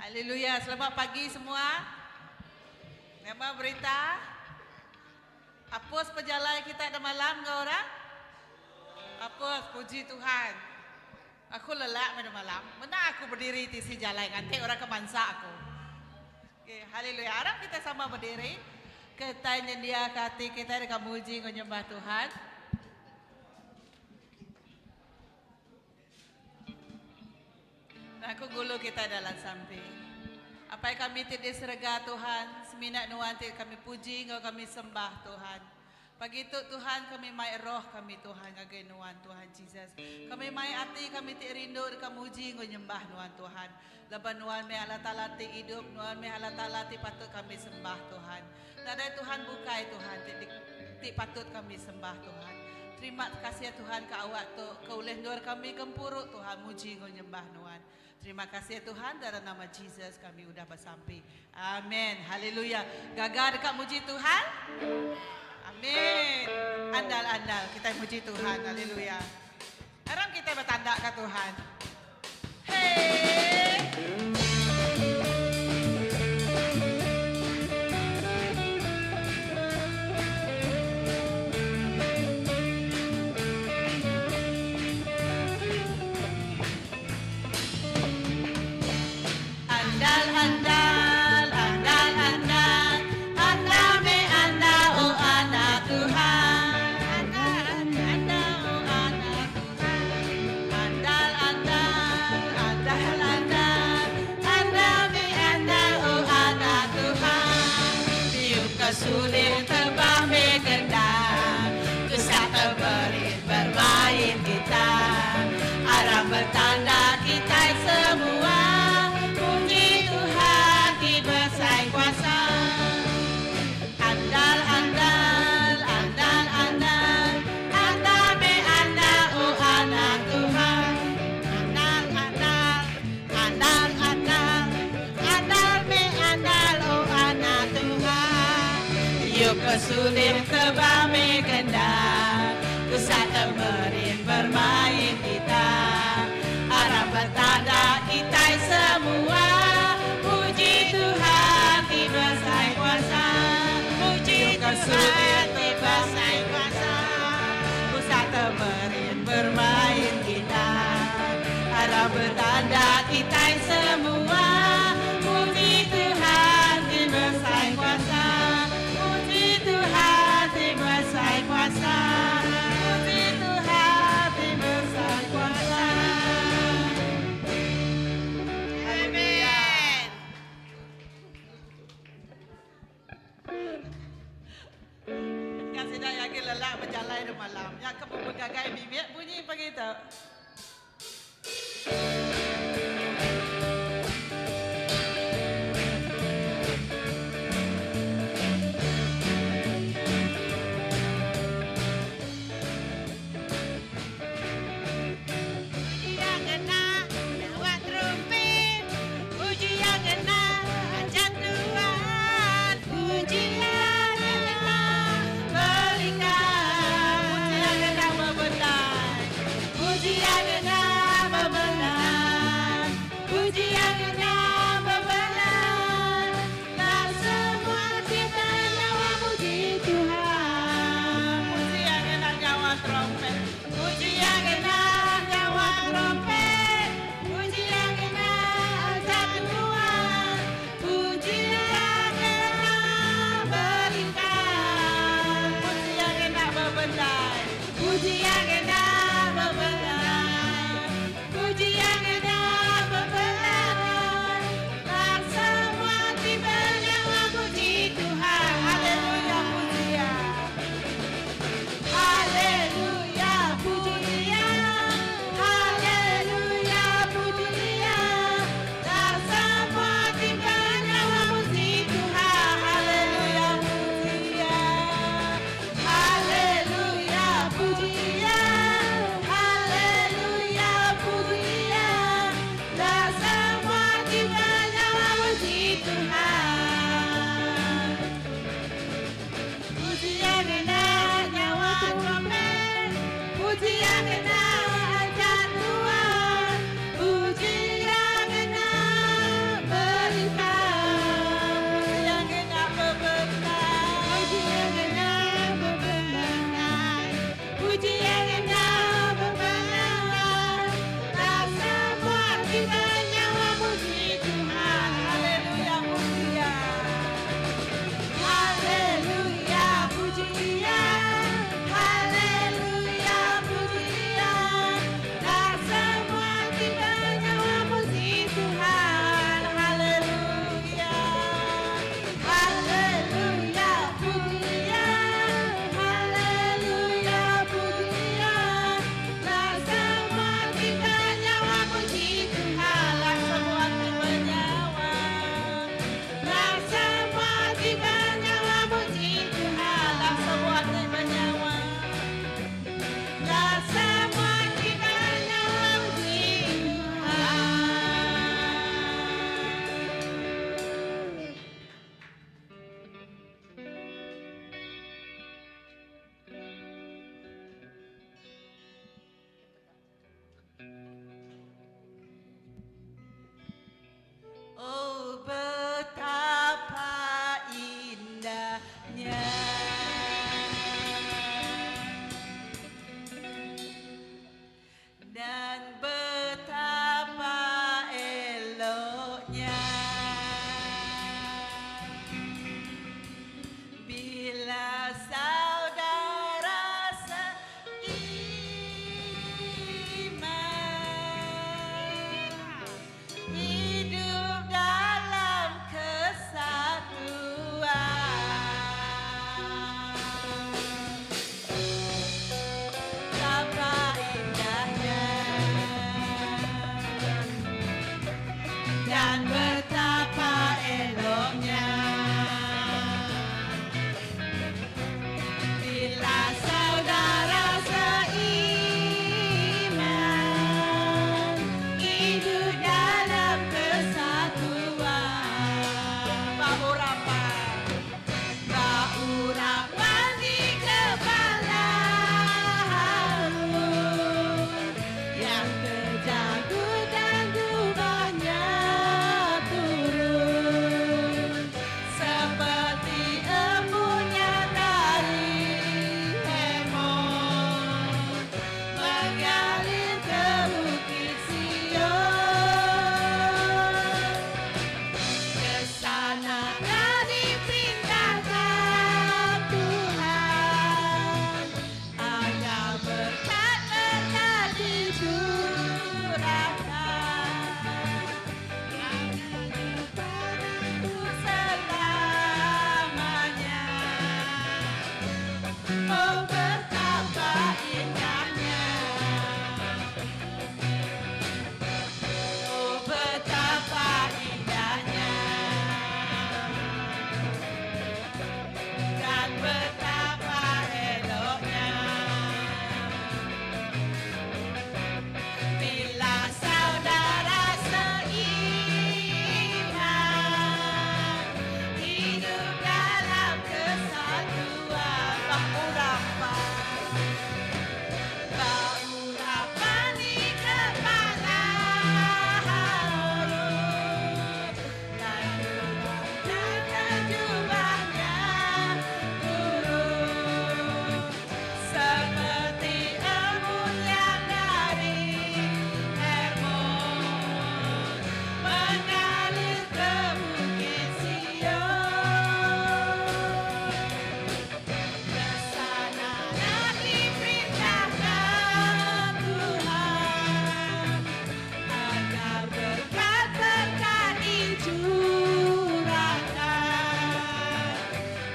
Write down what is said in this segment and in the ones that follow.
Haleluya. Selamat pagi semua. Nama berita? Apus pejalai kita da malam enggau orang? Apus, puji Tuhan. Aku lelak meh da malam. Menda aku berdiri tisi jalai nganti orang ke mansa aku. Okay, haleluya. Aram kita sama berdiri. Kitai nyendiaka ati kitai deka muji enggau nyembah Tuhan. Aku ngulu kitai dalam sampi. Apai kami ti di serega Tuhan, semina nuan ti kami puji enggau kami sembah Tuhan. Pagi tu Tuhan kami mai roh kami Tuhan ngagai nuan Tuhan Jesus. Kami mai ati kami ti rindu deka muji enggau nyembah nuan Tuhan. Laban nuan meh Allah Taala ti idup, nuan meh Allah Taala ti patut kami sembah Tuhan. Nadai Tuhan bukai Tuhan ti ti patut kami sembah Tuhan. Terima kasih Tuhan ke awak tu ke ulih endur kami gempuru Tuhan muji enggau nyembah nuan. Terima kasih Tuhan dalam nama Jesus kami udah besampi. Amen. Haleluya. Gaga deka muji Tuhan? Amin. Andal-andal kitai muji Tuhan. Haleluya. Aram kitai betanda ka Tuhan. Hey. Andal andal andal andal Anda me anda oh anak Tuhan Andal anda oh anak Tuhan Andal andal andal andal Anda me anda oh anak Tuhan Tiup ke suling tebang me gendang Kesah teberit bermain kita Aram betanda kitai semua Puji Tuhan ti besai kuasa Andal andal andal andal Andal meh andal oh anak Tuhan Andal andal andal andal Andal meh andal oh anak Tuhan Tiup ke suling tebang meh gendang Tusah temerin bermain kita Aram betanda kitai semua Puji Tuhan ti besai kuasa Puji Tuhan ti besai kuasa Tusah temerin bermain kita Aram betanda kitai semua Puji Tuhan ti besai kuasa Puji Tuhan ti besai kuasa Puji Tuhan ti besai kuasa Amen. Ka sida iya agi lelak bejalai demalam. Nya ke begagai mimit bunyi pagi tu. Uji iya ngena nyawa terumpit Uji iya ngena ajar Tuhan Uji iya ngena belikan Uji iya ngena bebendai. Uji iya. Eloknya bila saudara seiman hidup dalam kesatuan. Betapa indahnya dan betapa eloknya bila saudara seiman hidup dalam kesatuan. Bau rapat, bau rapat di kepala Harun yang terjatuh dan jubahnya turun seperti embunnya dari Hermon mengalir ke Bukit Sion. Ke sana diperintahkan Tuhan agar berkat-berkat dicurahkan untuk selamanya. Oh, betapa indahnya. Oh, betapa indahnya dan betapa eloknya bila saudara seiman hidup dalam kesatuan. Bahu rapat, bahu rapat di kepala Harun dan jubahnya turun seperti embun yang dari Hermon mengalir ke Bukit Sion. Ke sana diperintahkan Tuhan agar berkat-berkat dicurahkan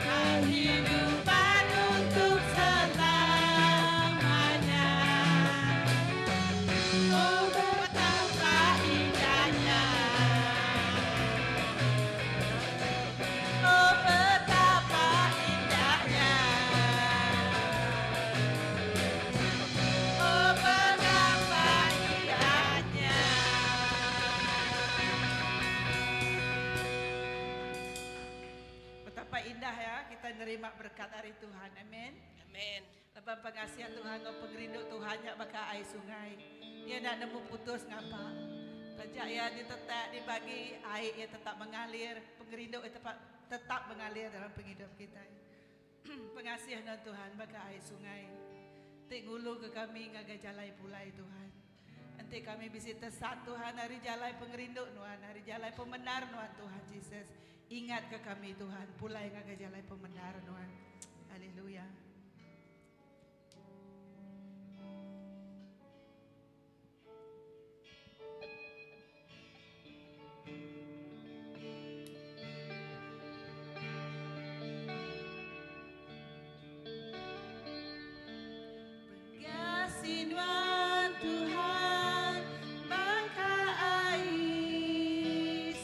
kehidupan untuk selamanya. Oh, betapa indahnya. Oh, betapa indahnya. Oh, betapa indahnya. Betapa indah ya kita nerima berkat dari Tuhan. Amin. Amin. Lepas pengasihan Tuhan, ngau pengerindu Tuhan nya baka ai sungai. Ia nak nemu putus ngapa. Pejak ya ditetak dibagi air ia tetap mengalir, pengerindu ia tetap tetap mengalir dalam penghidup kita. Pengasihan dan Tuhan baka ai sungai. Tik ngulu ke kami ngagai jalai pulai Tuhan. Enti kami bisi tesat Tuhan ari jalai pengerindu Nuan, ari jalai pemenar Nuan Tuhan Jesus. Ingat ke kami Tuhan, pulai ngagai jalai pemenar Nuan. Haleluya. Pengasih Nuan Tuhan baka ai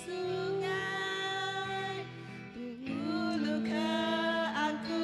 sungai. Ngulu ke aku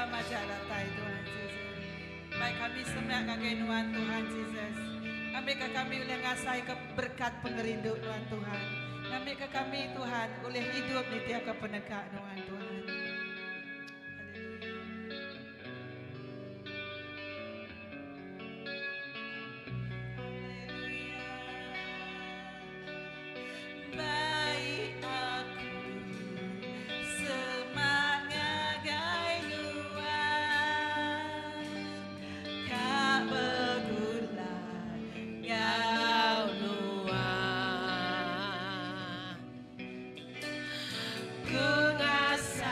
majak datai Tuhan Jesus. Bai kami semak ngagai Nuan Tuhan Jesus. Ngambika kami ulih ngasaika berkat pengerindu Nuan Tuhan. Ngambika kami Tuhan ulih idup nitihka peneka Nuan Tuhan. Haleluya. Haleluya. Bai aku semak ngagai Nuan, Ka begulai enggau Nuan. Ku ngasai.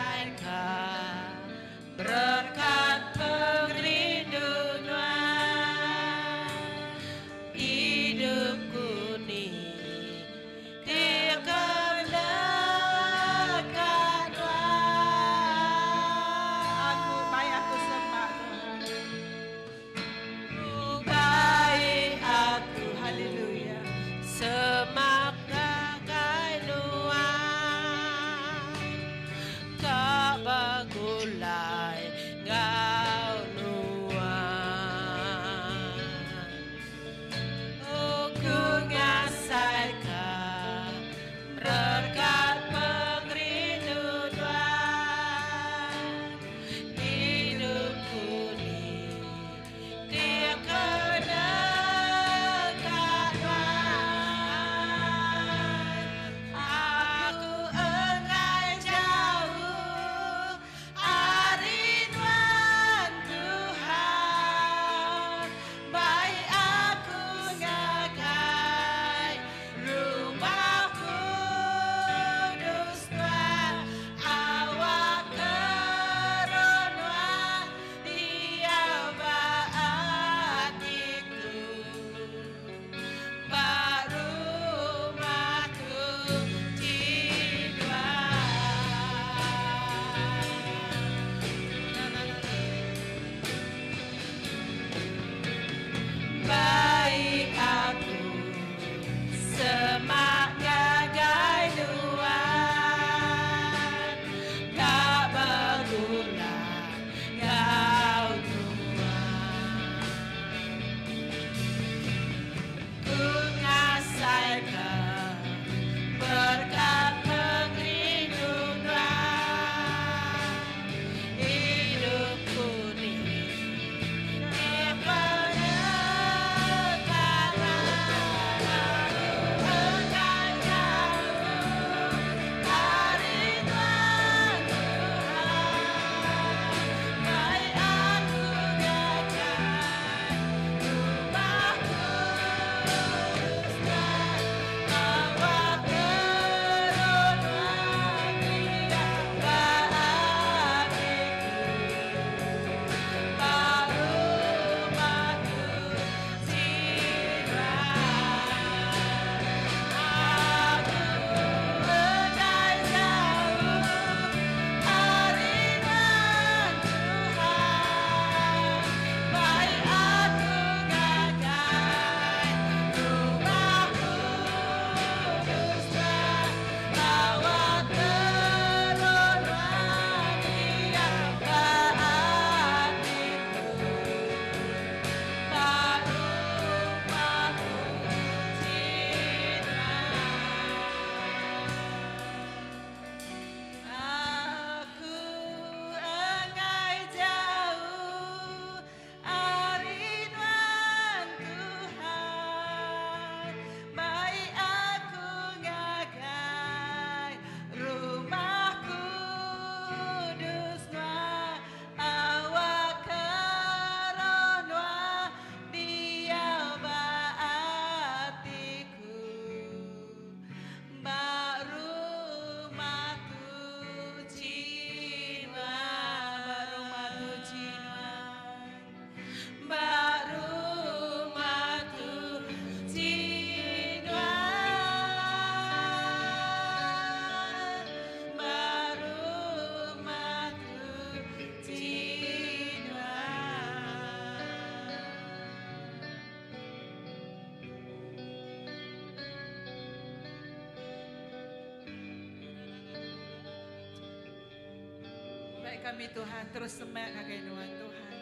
Megai kami Tuhan terus semak ngagai nuan Tuhan.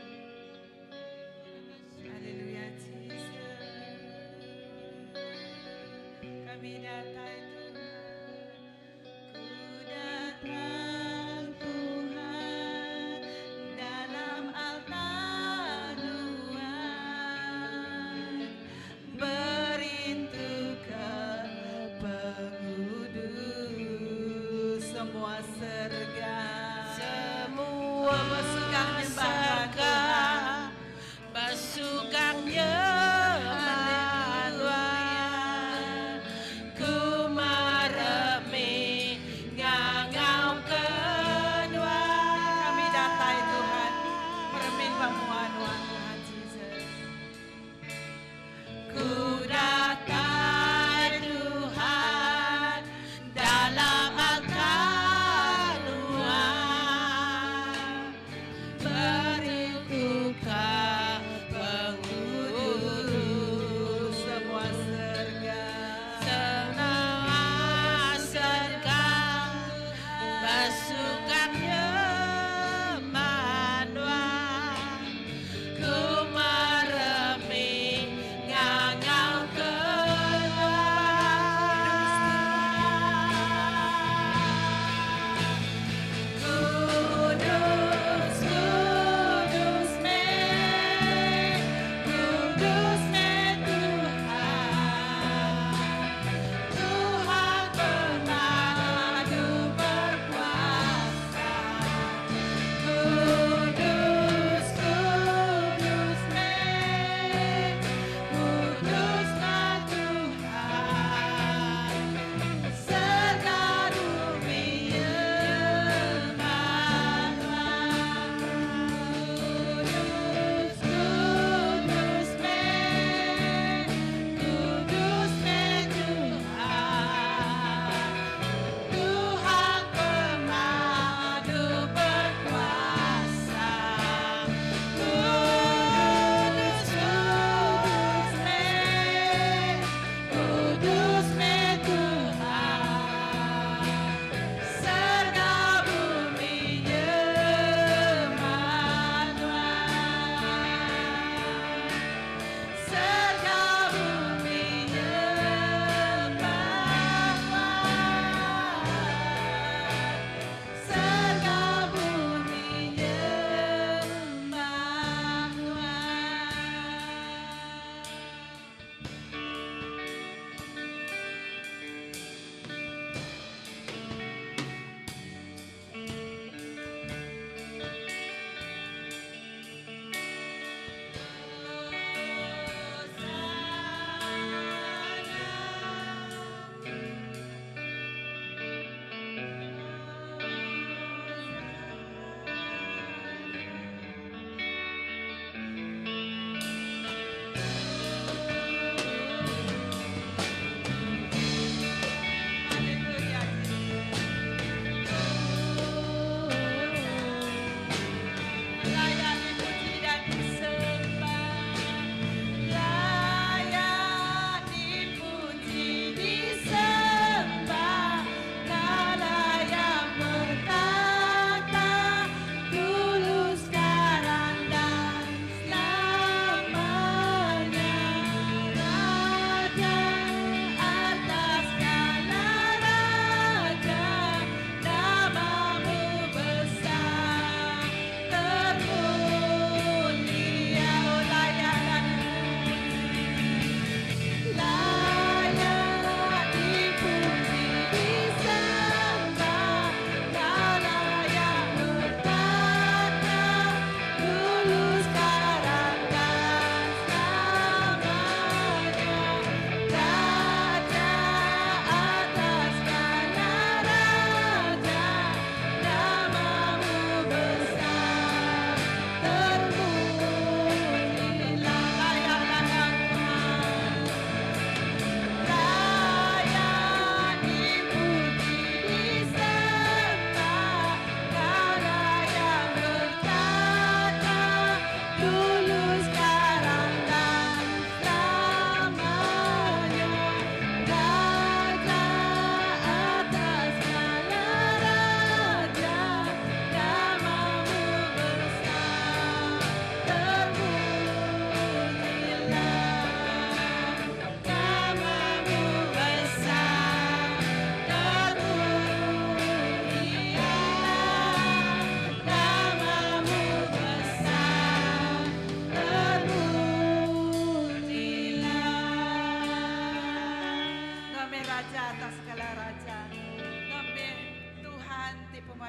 Haleluya Jesus. Kami datai Tuhan. Ku datang Tuhan dalam altar Nuan berintuka pengudus semua serga Semua Bersugang nyembah Tuhan.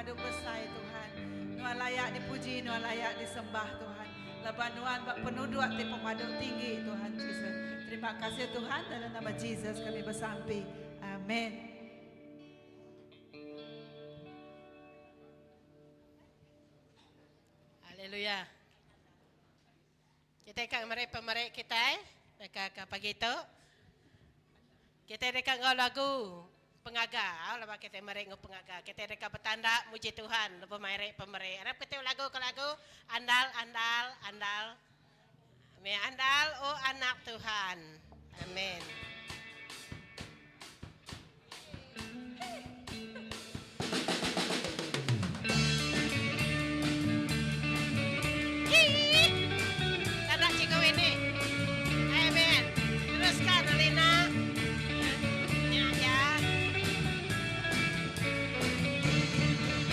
pemadu besai Tuhan. Nuan layak dipuji, Nuan layak disembah Tuhan. Laban Nuan ba penuduk ti pemadu tinggi Tuhan Jesus. Terima kasih Tuhan dalam nama Jesus kami besampi. Amen. Haleluya. Kitai ka meri pemeri kitai deka ke pagi tu. Kitai deka enggau lagu pengaga au laban kitai meri enggau pengaga. Kitai deka betanda muji Tuhan lebuh meri pemeri. Arap kitai belagu ke lagu andal andal andal. Amin andal oh anak Tuhan. Amin. Kada Cikgu Winnie. Amen. Teruskan Alina. Nya ya.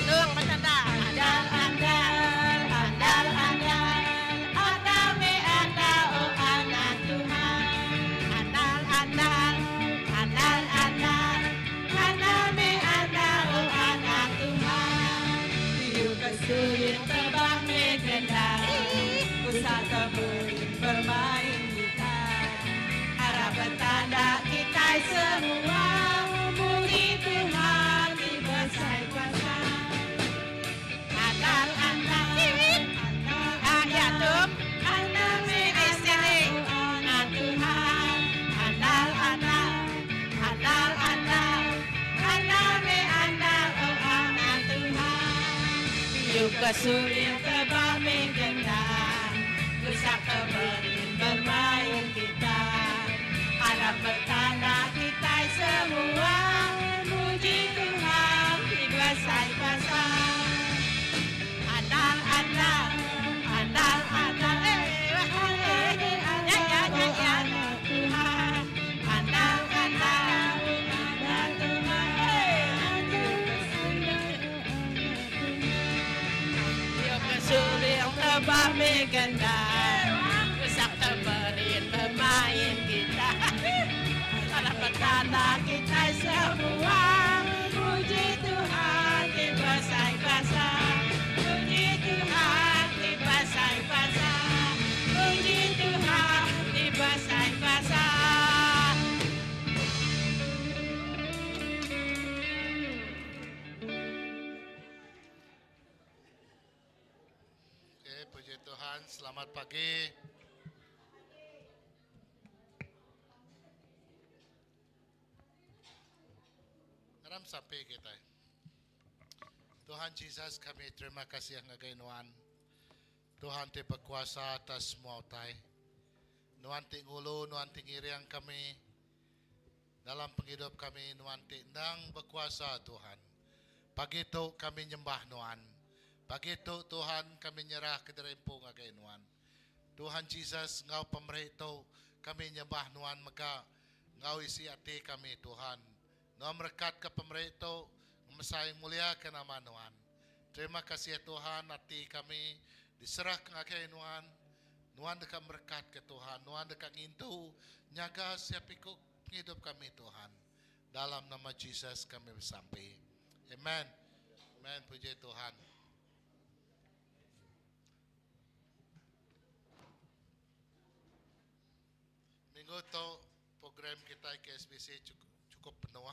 Nulung betanda. Andal andal andal andal andal me andal oh anak Tuhan. Andal andal andal andal andal me andal oh anak Tuhan. Tiu ke suling tebah me gendang Usah kebun bermain gitar Arap betanda kitai semua Muji Tuhan ti besai kuasa. Andal andal ah ya tum sini sini anak Tuhan andal andal andal andal andal me andal oh anak Tuhan. Tiup ke suling tebah me gendang Gusak keberin bermain kita Arap betanda kitai semua Muji Tuhan ti besai kuasa. Andal andal andal andal eh eh ya ya ya ya Tuhan andal andal andal Tuhan. Tiup ke suling tebah me gendang Gusak teberin bermain kita Arap betanda kitai semua Puji Tuhan ti besai kuasa Puji Tuhan ti besai kuasa Puji Tuhan ti besai kuasa. Okey, puji Tuhan. Selamat pagi. Aram sampi kitai. Tuhan Jesus kami terima kasih ngagai nuan. Tuhan ti bekuasa atas semua utai. Nuan ti ngulu, nuan ti ngiring kami dalam pengidup kami, nuan ti endang bekuasa Tuhan. Pagi tu kami nyembah nuan. Pagi tu Tuhan kami nyerah ke diri empu ngagai nuan. Tuhan Jesus enggau pemeri tu kami nyembah nuan mega enggau isi ati kami Tuhan. Nuan merekat ke pemeri tu ngemesai mulia ke nama nuan. Terima kasih Tuhan ati kami diserah ke ngagai nuan. Nuan deka merekat ke Tuhan. Nuan deka ngintu nyaga siap iku pengidup kami Tuhan. Dalam nama Jesus kami besampi. Amen. Amen. Puji Tuhan. Minggu tu program kita KSBC cukup, cukup penuh.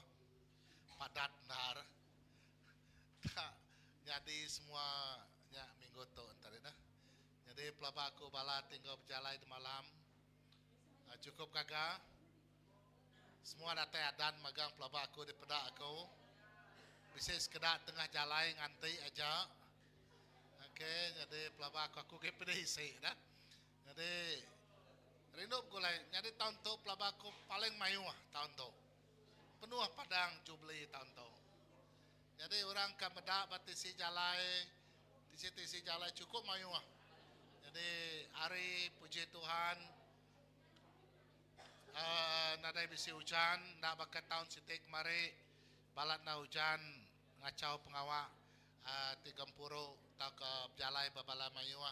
Padat nar. Tak jadi semua nya minggu tu entar dah. Jadi pelaba aku bala tinggal berjalai di malam. Cukup gaga. Semua datai adan magang pelaba aku dipeda aku. Bisi sekeda tengah jalai nganti aja. Okey, jadi pelaba aku aku ke pedih isi dah. Jadi rindu begulai. Jadi tahun tu pelaba aku paling mayuh tahun tu. Penuh padang Jubilee tahun tu. Jadi orang ke meda ba tisi jalai, tisi-tisi jalai cukup mayuh. Jadi hari puji Tuhan nadai bisi ujan enda baka taun siti kemari balat enda ujan ngachau pengawa ti gempuru tauka bejalai ba bala mayuh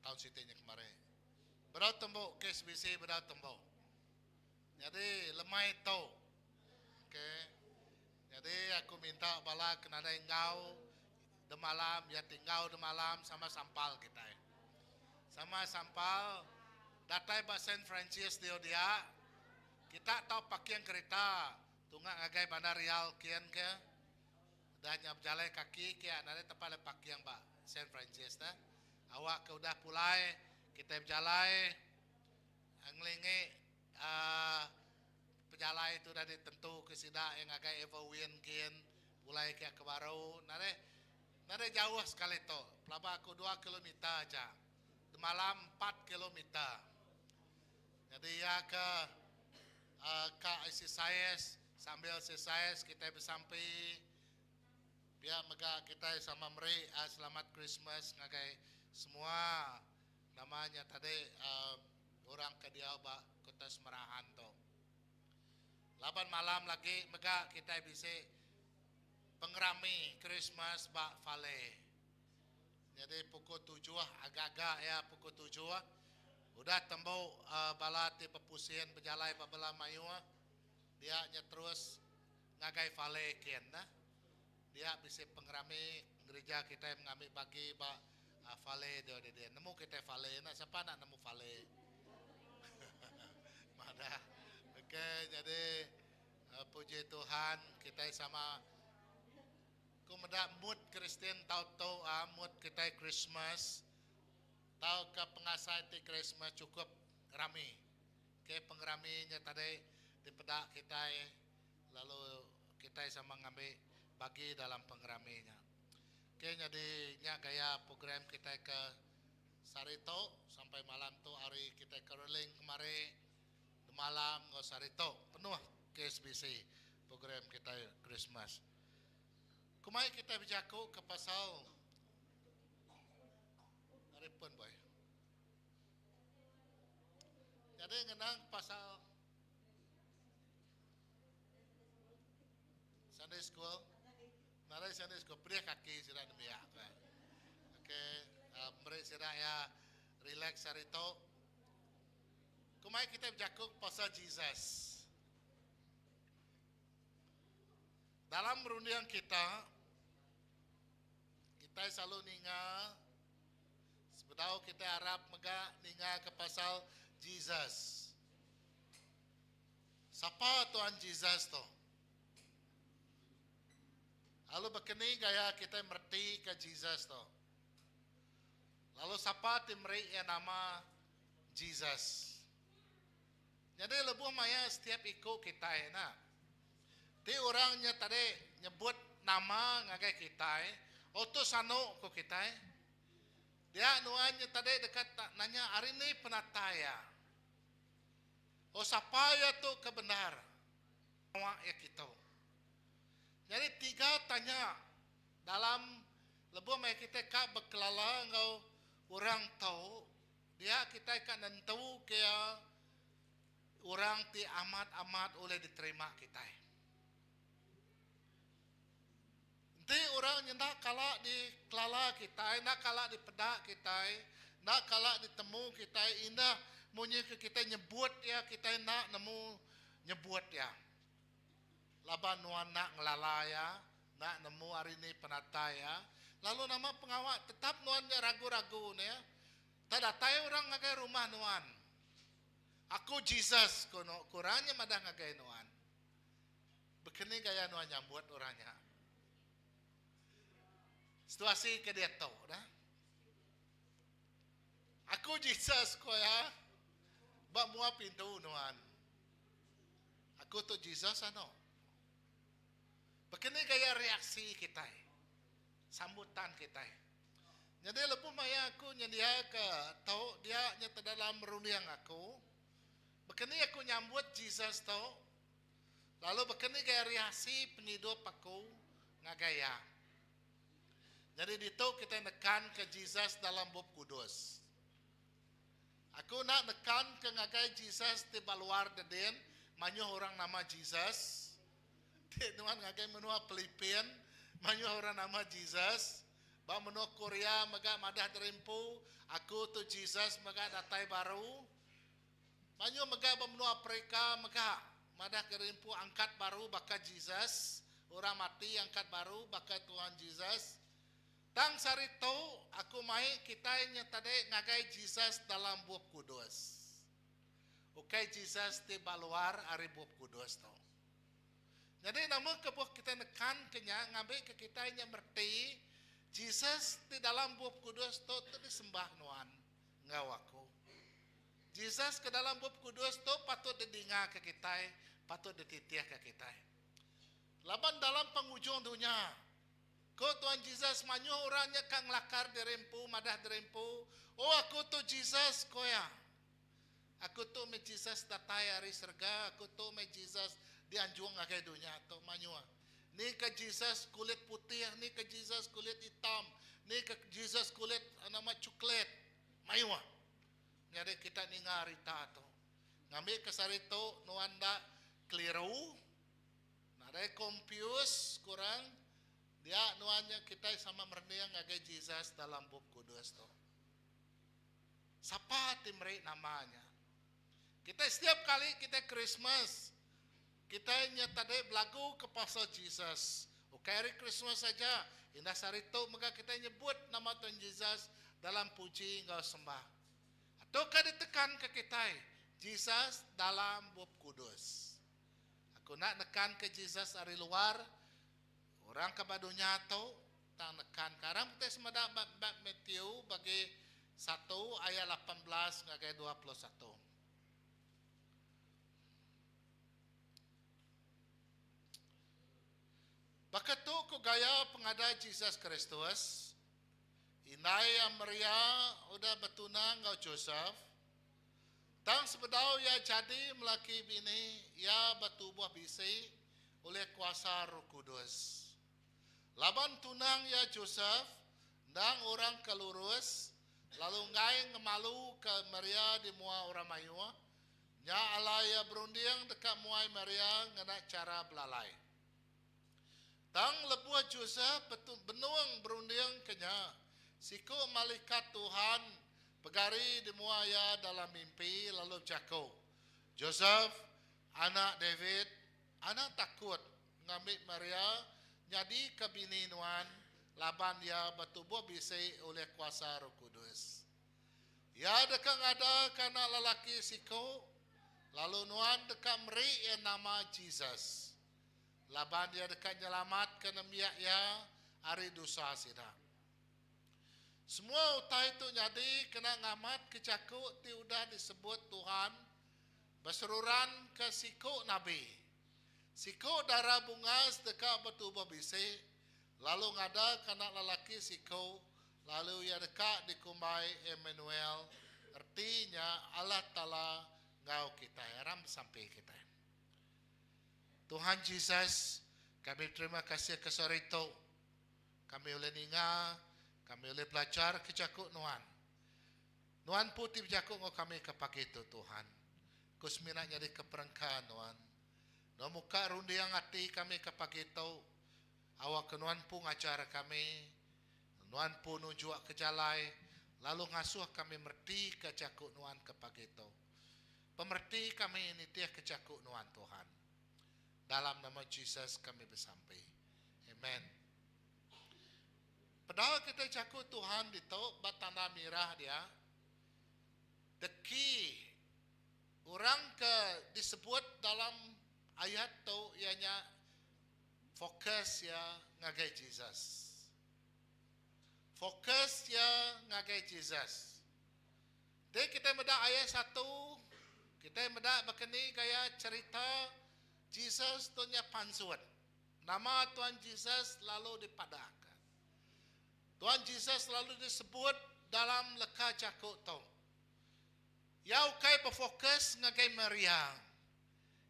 taun siti nya kemari. Bedau tembu kes bisi bedau tembu. Nyadi lemai tu okey nyadi aku minta bala ke nadai enggau. Demalam iya ti enggau demalam sama sampal kitai. Sama sampal datai ba Saint Francis diau dia kita tau parking kerita tunga ngagai Bandar Rial kin ke udah nya bejalai kaki ke nadai tempat alai parking ba Saint Francis neh. Awak ke udah pulai kitai bejalai ngelingi aaa Pejalai tu udah ditentuka sida iya ngagai Everwin kin pulai ke ke baru nadai nadai jauh sekali tu pelaba aku dua kilometer aja demalam empat kilometer nyadi iya ke uhh ka exercise sambil exercise kitai besampi pia mega kitai sama meri uhh selamat Christmas ngagai semua nama nya tadi uhh orang ke diau ba Kota Semerahan tu. Laban malam lagi mega kitai bisi pengerami Krismas ba Fale. Nyadi pukul tujuh agak-agak iya pukul tujuh udah tembu bala ti bepusin bejalai ba bala mayuh dia nya terus ngagai Fale kin nah. Dia bisi pengerami gerija kitai mengambi bagi ba Fale dia didin. Nemu kitai Fale enda sapa enda nemu Fale. Madah. Okey jadi puji Tuhan kitai sama ku meda mood Kristian tau tu ah mood kitai Christmas tauka pengasai ti Christmas chukup rami. Okey pengerami nya tadi dipeda kitai Lalu kitai sama ngambi bagi dalam pengerami nya. Okey nyadi nya gaya program kitai ke sehari tu sampai malam tu hari kitai caroling kemari demalam enggau sehari tu penuh KSBC program kitai Christmas. Kumai kitai bejaku ke pasal ari pun boy. Nyadi ngenang pasal Sunday school. Nadai Sunday school. Pedih kaki sida nembiak ka. Okey, uh, meri sida ya relax hari tu. Kumai kita bejaku pasal Jesus. Dalam runding kita, kita selalu ninga sebedau kita arap mega ninga ke pasal Jesus. Sapa Tuan Jesus tu? Lalu baka ni gaya kitai meretika Jesus tu? Lalu sapa ti meri iya nama Jesus? Nyadi lebuh maya setiap iku kitai nya, ti orang nya tadi nyebut nama ngagai kitai, oh tu sanu ku kitai. Dia nuan nya tadi deka nanya ari ni penatai iya. Oh sapa iya tu ke bendar pengawa iya kitu. Nyadi tiga tanya dalam lebuh maya kitai ka bekelala enggau orang tu dia kitai ka nentu ke iya orang ti amat-amat ulih diterima kitai. Enti orang nya enda kala dikelala kitai, enda kala dipeda kitai, enda kala ditemu kitai, indah munyi ke kitai nyebut iya, kitai enda nemu nyebut iya. Laban nuan enda ngelala iya, enda nemu ari ni penatai iya, lalu nama pengawa tetap nuan nya ragu-ragu ne. Tak datai orang ngagai rumah nuan. Aku Jesus, ku orang nya madah ngagai nuan. Bekeni gaya nuan nyambut orang nya? Situasi ke diatu dah. Aku Jesus ko iya ba mua pintu nuan. Aku tu Jesus ano. Bekeni gaya reaksi kitai? Sambutan kitai. Nyadi lebuh maya aku nyendiaka tu dia nya dalam runding aku. Bekeni aku nyambut Jesus tu? Lalu baka ni gaya reaksi pengidup aku ngagai iya? Nyadi ditu kitai nekanka Jesus dalam Bup Kudus. Aku enda nekanka ngagai Jesus ti ba luar dedin mayuh orang nama Jesus. Ti nuan ngagai menua Pilipin mayuh orang nama Jesus. Ba menua Korea mega madah diri empu, aku tu Jesus mega datai baru. Mayuh mega ba menua Afrika mega madahka diri empu angkat baru baka Jesus, orang mati angkat baru baka Tuhan Jesus. Tang sehari tu aku mai kitai nya tadi ngagai Jesus dalam Bup Kudus. Ukai Jesus ti ba luar ari Bup Kudus tu. Nyadi nama kebuah kitai nekanka nya ngambika kitai nya mereti Jesus ti dalam Bup Kudus tu ti disembah nuan enggau aku. Jesus ke dalam Bup Kudus tu patut didingaka kitai, patut dititihka kitai. Laban dalam pengujung dunya, ku Tuan Jesus mayuh orang nya ka ngelakar diri empu madah diri empu, Oh aku tu Jesus, ku iya. Aku tu meh Jesus datai ari serega, aku tu meh Jesus dianjung ngagai dunya tu. Mayuh. Ni ke Jesus kulit putih, ni ke Jesus kulit hitam, ni ke Jesus kulit nama cuklet. Mayuh. Nyadi kita ninga rita tu. Ngambika sehari tu nuan enda keliru, nadai confuse kurang, dia nuan nya kitai sama merening ngagai Jesus dalam Bup Kudus tu. Sapa ti meri nama nya? Kitai setiap kali kitai Christmas, kitai nya tadi belagu ke pasal Jesus. Ukai hari Christmas aja, indah sehari tu mega kitai nyebut nama Tuhan Jesus dalam puji enggau sembah. Tu ke ditekanka kitai, Jesus dalam Bup Kudus. Aku enda nekanka Jesus ari luar, orang ke ba dunya tu, tang nekanka aram kitai semeda ba Matthew bagi satu ayat 18 ngagai 21. Baka tu ku gaya pengada Jesus Kristus, indai iya Maria udah betunang enggau Joseph. Tang sebedau iya jadi melaki bini, iya betubuh bisi ulih kuasa Roh Kudus. Laban tunang iya Joseph endang orang ke lurus lalu enggai ngemaluka Maria di mua orang mayuh, nya alai iya berunding deka muai Maria ngena chara belalai. Tang lebuh Joseph benung berundingka nya, siku malikat Tuhan pegari di mua iya dalam mimpi lalu bejaku, Joseph, anak David, anang takut ngambi Maria nyadika bini nuan laban iya betubuh bisi ulih kuasa Roh Kudus. Iya deka ngadaka anak lelaki siku, lalu nuan deka meri iya nama Jesus, laban iya deka nyelamatka nembiak iya ari dosa sida. Semua utai tu nyadi kena ngamatka jaku ti udah disebut Tuhan beseruran ke siku nabi. Siku dara bungas deka betubuh bisi, lalu ngadaka anak lelaki siku, lalu iya deka dikumbai Emanuel, reti nya Allah Taala enggau kitai. Aram besampi kitai. Tuhan Jesus, kami beterima kasih ke sehari tu. Kami ulih ninga, kami ulih belajar ke jaku Nuan. Nuan empu ti bejaku enggau kami ke pagi tu, Tuhan. Ku semina nyadika perengka Nuan. Nuan muka runding ati kami ke pagi tu. Awakka Nuan empu ngajar kami. Nuan empu nunjukka jalai lalu ngasuh kami meretika jaku Nuan ke pagi tu. Pemereti kami nitihka jaku Nuan, Tuhan. Dalam nama Jesus kami besampi. Amen. Peda kitai jaku Tuhan ditu ba tanda mirah dia, the key orang ke disebut dalam ayat tu iya nya fokus iya ngagai Jesus. Fokus iya ngagai Jesus. Ti kitai meda ayat satu, kitai meda baka ni gaya cherita Jesus tu nya pansut. Nama Tuan Jesus lalu dipadahka. Tuan Jesus lalu disebut dalam leka jaku tu. Iya ukai befokus ngagai Maria.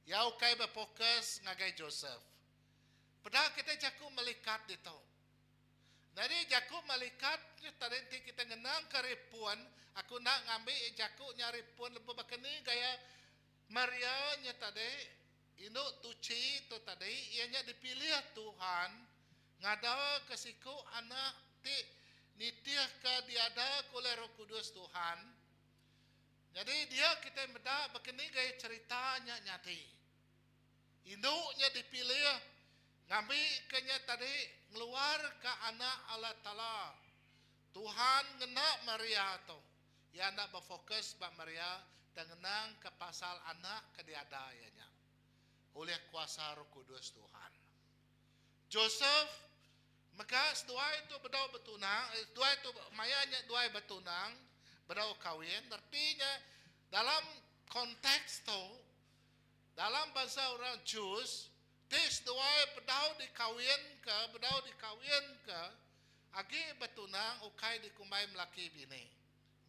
Iya ukai befokus ngagai Joseph. Peda kitai jaku melikat ditu. Nyadi jaku malikat nya tadi enti kita ngenangka ari pun, aku enda ngambi jaku nya ari pun lebuh baka ni gaya Maria nya tadi, indu tuchi tu tadi iya nya dipilih Tuhan ngadaka siku anak ti nitihka diadaka ulih Roh Kudus Tuhan. Nyadi dia kitai meda baka ni gaya cherita nya nyadi. Indu nya dipilih. Ngambi ke nya tadi ngeluar ka anak Allah Taala. Tuhan ngena Maria tu. Iya enda befokus ba Maria tang ngenang ka pasal anak ke diada iya nya. Ulih kuasa Roh Kudus Tuhan. Joseph mega seduai tu bedau betunang, seduai tu maya nya duai betunang, bedau kawin, reti nya dalam konteks tu dalam bansa orang Jews ti seduai bedau dikawinka, bedau dikawinka agi betunang ukai dikumbai melaki bini.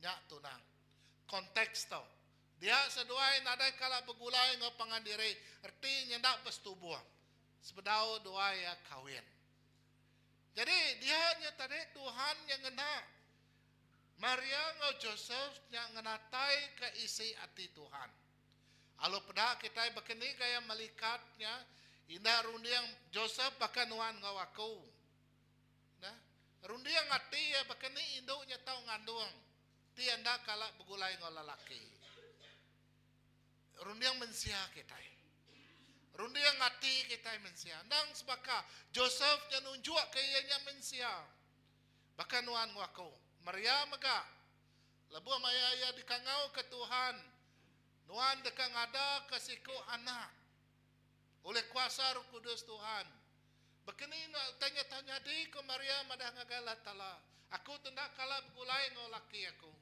Nya tunang. Konteks tu. Dia seduai nadai kala begulai enggau pangan diri reti nya enda besetubuh sebedau duai iya kawin. Jadi dia nya tadi Tuhan nya ngena Maria enggau Joseph nya ngenataika isi ati Tuhan. Alu peda kitai baka ni gaya melikat nya indah runding Joseph baka nuan enggau aku. Nah, runding ati iya baka ni indu nya tau ngandung ti enda kala begulai enggau lelaki. Runding mensia kitai. Runding ati kitai mensia. Endang sebaka Joseph nya nunjukka iya nya mensia. Baka nuan enggau aku. Maria mega, lebuh maya iya dikangauka Tuhan, Nuan deka ngadaka siku anak ulih kuasa Roh Kudus Tuhan. Baka ni enda utai nya tau nyadi? Ku Maria madah ngagai Allah Taala, Aku tu enda kala begulai enggau laki aku.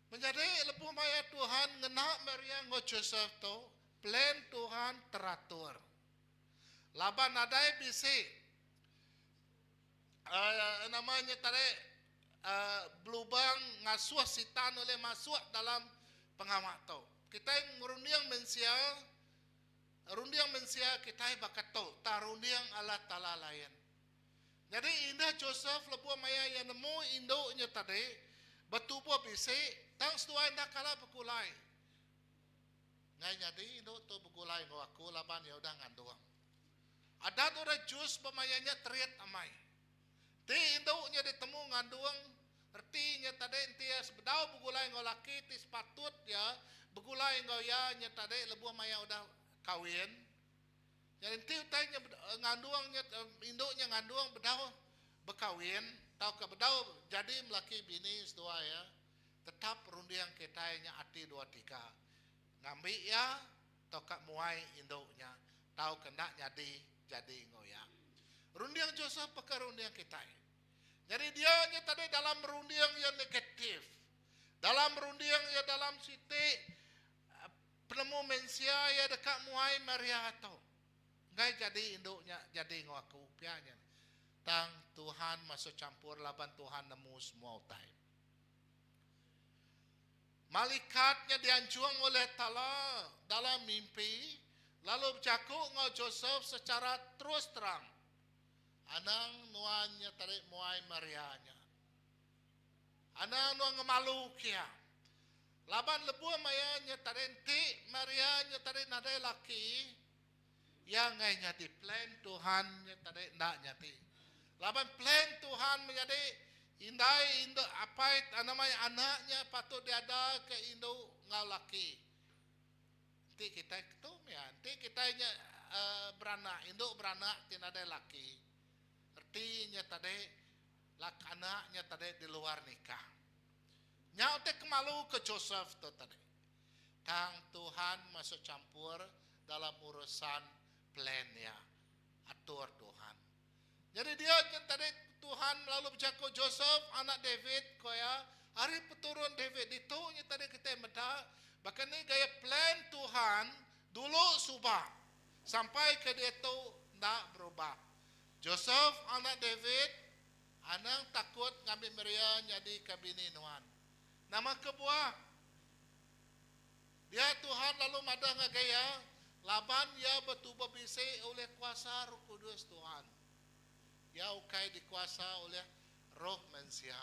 Menyadi lebuh maya Tuhan ngena Maria enggau Joseph tu, plan Tuhan teratur. Laban nadai bisi uhh nama nya tadi uhh belubang ngasuh sitan ulih masuk dalam pengawa tu. Kitai ngerunding mensia. Runding mensia kitai baka tu, tang runding Allah Taala lain. Nyadi indah Joseph lebuh maya iya nemu indu nya tadi betubuh bisi, tang seduai enda kala begulai. Enggai nyadi indu tu begulai enggau aku laban iya udah ngandung. Adat orang Jews ba maya nya terit amai. Enti indu nya ditemu ngandung, reti nya tadi enti iya sebedau begulai enggau laki ti sepatut iya begulai enggau iya nya tadi lebuh maya udah kawin. Nyadi enti utai nya ngandung nya indu nya ngandung bedau bekawin tauka bedau jadi melaki bini seduai iya, tetap runding kitai nya ati 23. Ngambi iya tauka muai indu nya tauka enda nyadi jadi enggau iya. Runding Joseph baka runding kitai. Nyadi dia nya tadi dalam runding iya negatif. Dalam runding iya dalam siti penemu mensia iya deka muai Maria tu. Enggai jadi indu nya jadi enggau aku pia nya. Tang Tuhan masuk champur laban Tuhan nemu semua utai. Malikat nya dianjung ulih Tala dalam mimpi lalu bejaku enggau Josep secara terus terang, Anang nuan nya tadi muai Maria nya. Anang nuan ngemalu ke iya. Laban lebuh maya nya tadi enti Maria nya tadi nadai laki, iya enggai nyadi plan Tuhan nya tadi enda nyadi. Laban plan Tuhan menyadi indai indu apai nama anak nya patut diada ke indu enggau laki. Enti kitai ketu mih enti kitai nya uhh beranak indu beranak ti nadai laki reti nya tadi lak anak nya tadi di luar nikah. Nya utai kemalu ke Joseph tu tadi. Tang Tuhan masuk champur dalam urusan plan iya. Atur Tuhan. Nyadi dia nyen tadi Tuhan lalu bejaku Joseph anak David ko iya ari peturun David ditu nya tadi kitai meda baka ni gaya plan Tuhan dulu suba sampai ke diatu enda berubah. Joseph anak David anang takut ngambi Maria nyadika bini nuan. Nama kebuah? Dia Tuhan lalu madah ngagai iya, laban iya betubuh bisi ulih kuasa Roh Kudus Tuhan. Iya ukai dikuasa ulih roh mensia,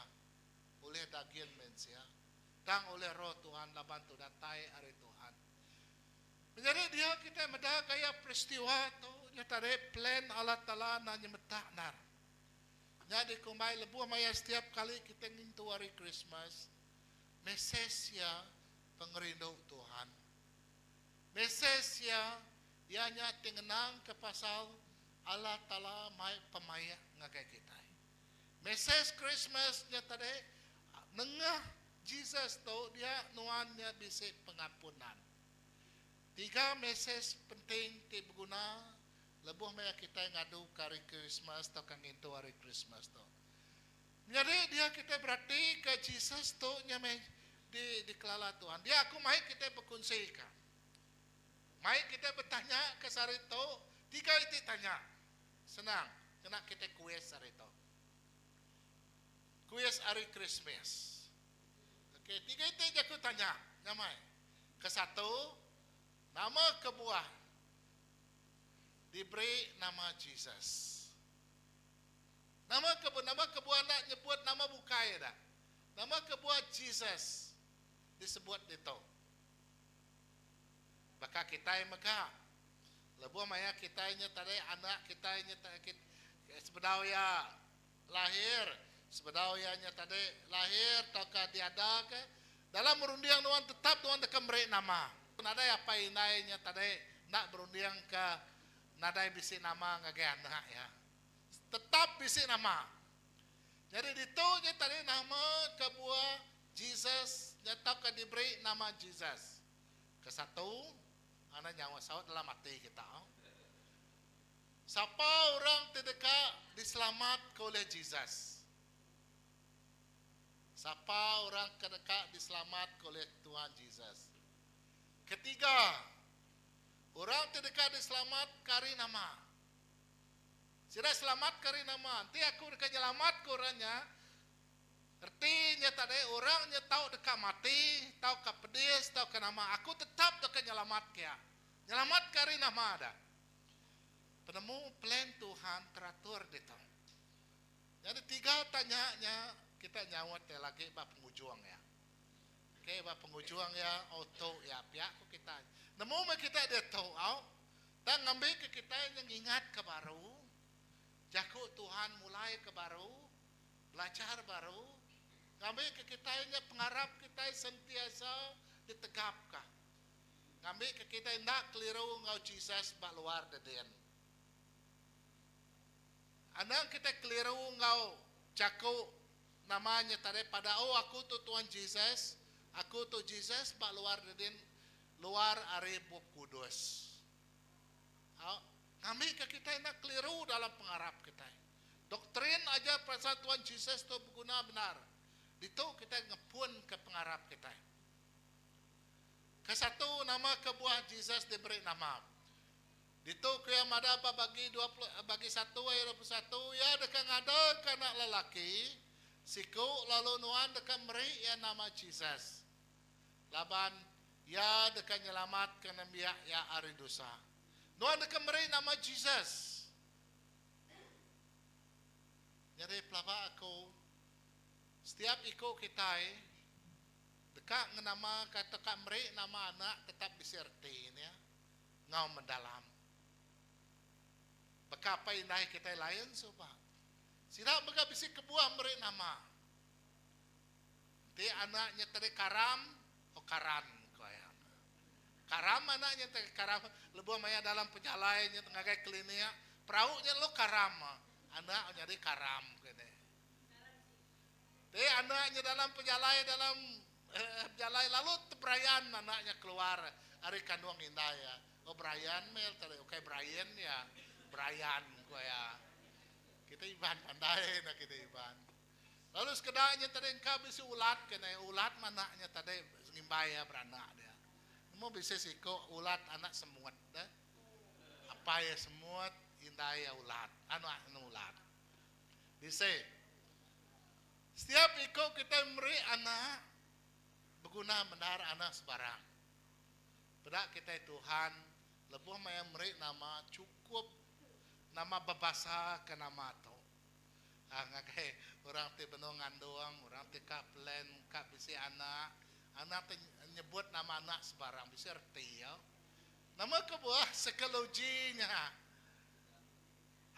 ulih dagin mensia, tang ulih Roh Tuhan laban tu datai ari Tuhan. Menyadi dia kitai meda gaya peristiwa tu nya tadi plan Allah Taala enda nyemetak endar. Nya dikumbai lebuh maya setiap kali kitai ngintu Hari Krismas, mesej iya pengerindu Tuhan. Mesej iya, iya nya ti ngenangka pasal. Allah Taala mai pemaik ngagai kitai. Mesej Krismas nya tadi nengah Jesus tu dia nuan nya bisi pengampunan. Tiga mesej penting ti beguna lebuh maya kitai ngaduka Hari Krismas tauka ngintu Hari Krismas tu. Menyadi dia kitai beratika Jesus tu nya meh di dikelala Tuhan. Dia aku mai kitai bekunsika. Mai kitai betanya ke sehari tu tiga iti tanya. Senang kena kitai kuis sehari tu. Kuis Hari Krismas. Okey, tiga iti jaku tanya nya mai. Kesatu, nama kebuah diberi nama Jesus? Nama kebuah nama kebuah enda nyebut nama bukai dah. Nama kebuah Jesus disebut ditu. Baka kitai mega lebuh maya kitai nya tadi anak kitai nya sebedau iya lahir, sebedau iya nya tadi lahir tauka diadaka, dalam runding nuan tetap nuan deka meri nama. Nadai apai indai nya tadi enda berundingka nadai bisi nama ngagai anak iya. Tetap bisi nama. Nyadi ditu nya tadi nama kebuah Jesus nya tauka diberi nama Jesus. Kesatu, anak nyawa saut dalam ati kita. Sapa orang ti deka diselamatka ulih Jesus? Sapa orang ke deka diselamatka ulih Tuhan Jesus? Ketiga, orang ti deka diselamatka ari nama? Sida selamatka ari nama? Enti aku deka nyelamatka orang nya, reti nya tadi orang nya tau deka mati, tauka pedis, tauka nama, aku tetap deka nyelamatka iya. Nyelamatka ari nama dah? Penemu plan Tuhan teratur ditu. Nyadi tiga tanya nya kita nyaut iya lagi ba pengujung iya. Okey ba pengujung iya oh tu iya pia ku kita. Nemu meh kita diatu au. Tang ngambika kitai nya ngingatka baru jaku Tuhan mulai ke baru, belajar baru ngambika kitai nya pengarap kitai sentiasa ditegapka. Ngambika kitai enda keliru enggau Jesus ba luar dedin. Anang kitai keliru enggau jaku nama nya tadi pada oh aku tu Tuhan Jesus, aku tu Jesus ba luar dedin luar ari Bup Kudus. Au, ngambika kitai enda keliru dalam pengarap kitai. Doktrin ajar pasal Tuhan Jesus tu beguna bendar. Ditu kitai ngepunka pengarap kitai. Kesatu, nama kebuah Jesus diberi nama. Ditu ku iya madah ba bagi 20 bagi satu ayat 21, iya deka ngadaka anak lelaki siku lalu nuan deka meri iya nama Jesus, laban iya deka nyelamatka nembiak iya ari dosa. Nuan deka meri nama Jesus. Nyadi pelaba aku, setiap iku kitai Deka ngenama ka teka meri nama anak tetap bisi reti nya enggau mendalam. Baka apai indai kitai lain suba. Sida mega bisi kebuah meri nama. Enti anak nya tadi karam, oh karan ku iya. Karam anak nya tadi karam lebuh maya dalam pejalai nya ngagai klinik, perau nya lalu karam. Anak nyadi karam ku iya. Ti anak nya dalam pejalai dalam pejalai lalu tebrayan anak nya keluar ari kandung indai iya. Oh Brian meh tadi ukai Brian iya. Brian ku iya. Kita Iban pandai enda kita Iban. Lalu sekeda nya tadi engka bisi ulat ke nai ulat mah anak nya tadi ngimbai iya beranak dia. Nemu bisi siku ulat anak semut deh. Apai iya semut indai iya ulat anak ulat. Bisi. Setiap iku kitai meri anak beguna bendar anak sebarang. Peda kitai Tuhan lebuh maya meri nama chukup nama bebasa ke nama tu. Aaa ngagai orang ti benung ngandung, orang ti ka plan ka bisi anak, anak ti nyebut nama anak sebarang bisi reti iya. Nama kebuah psikologi nya.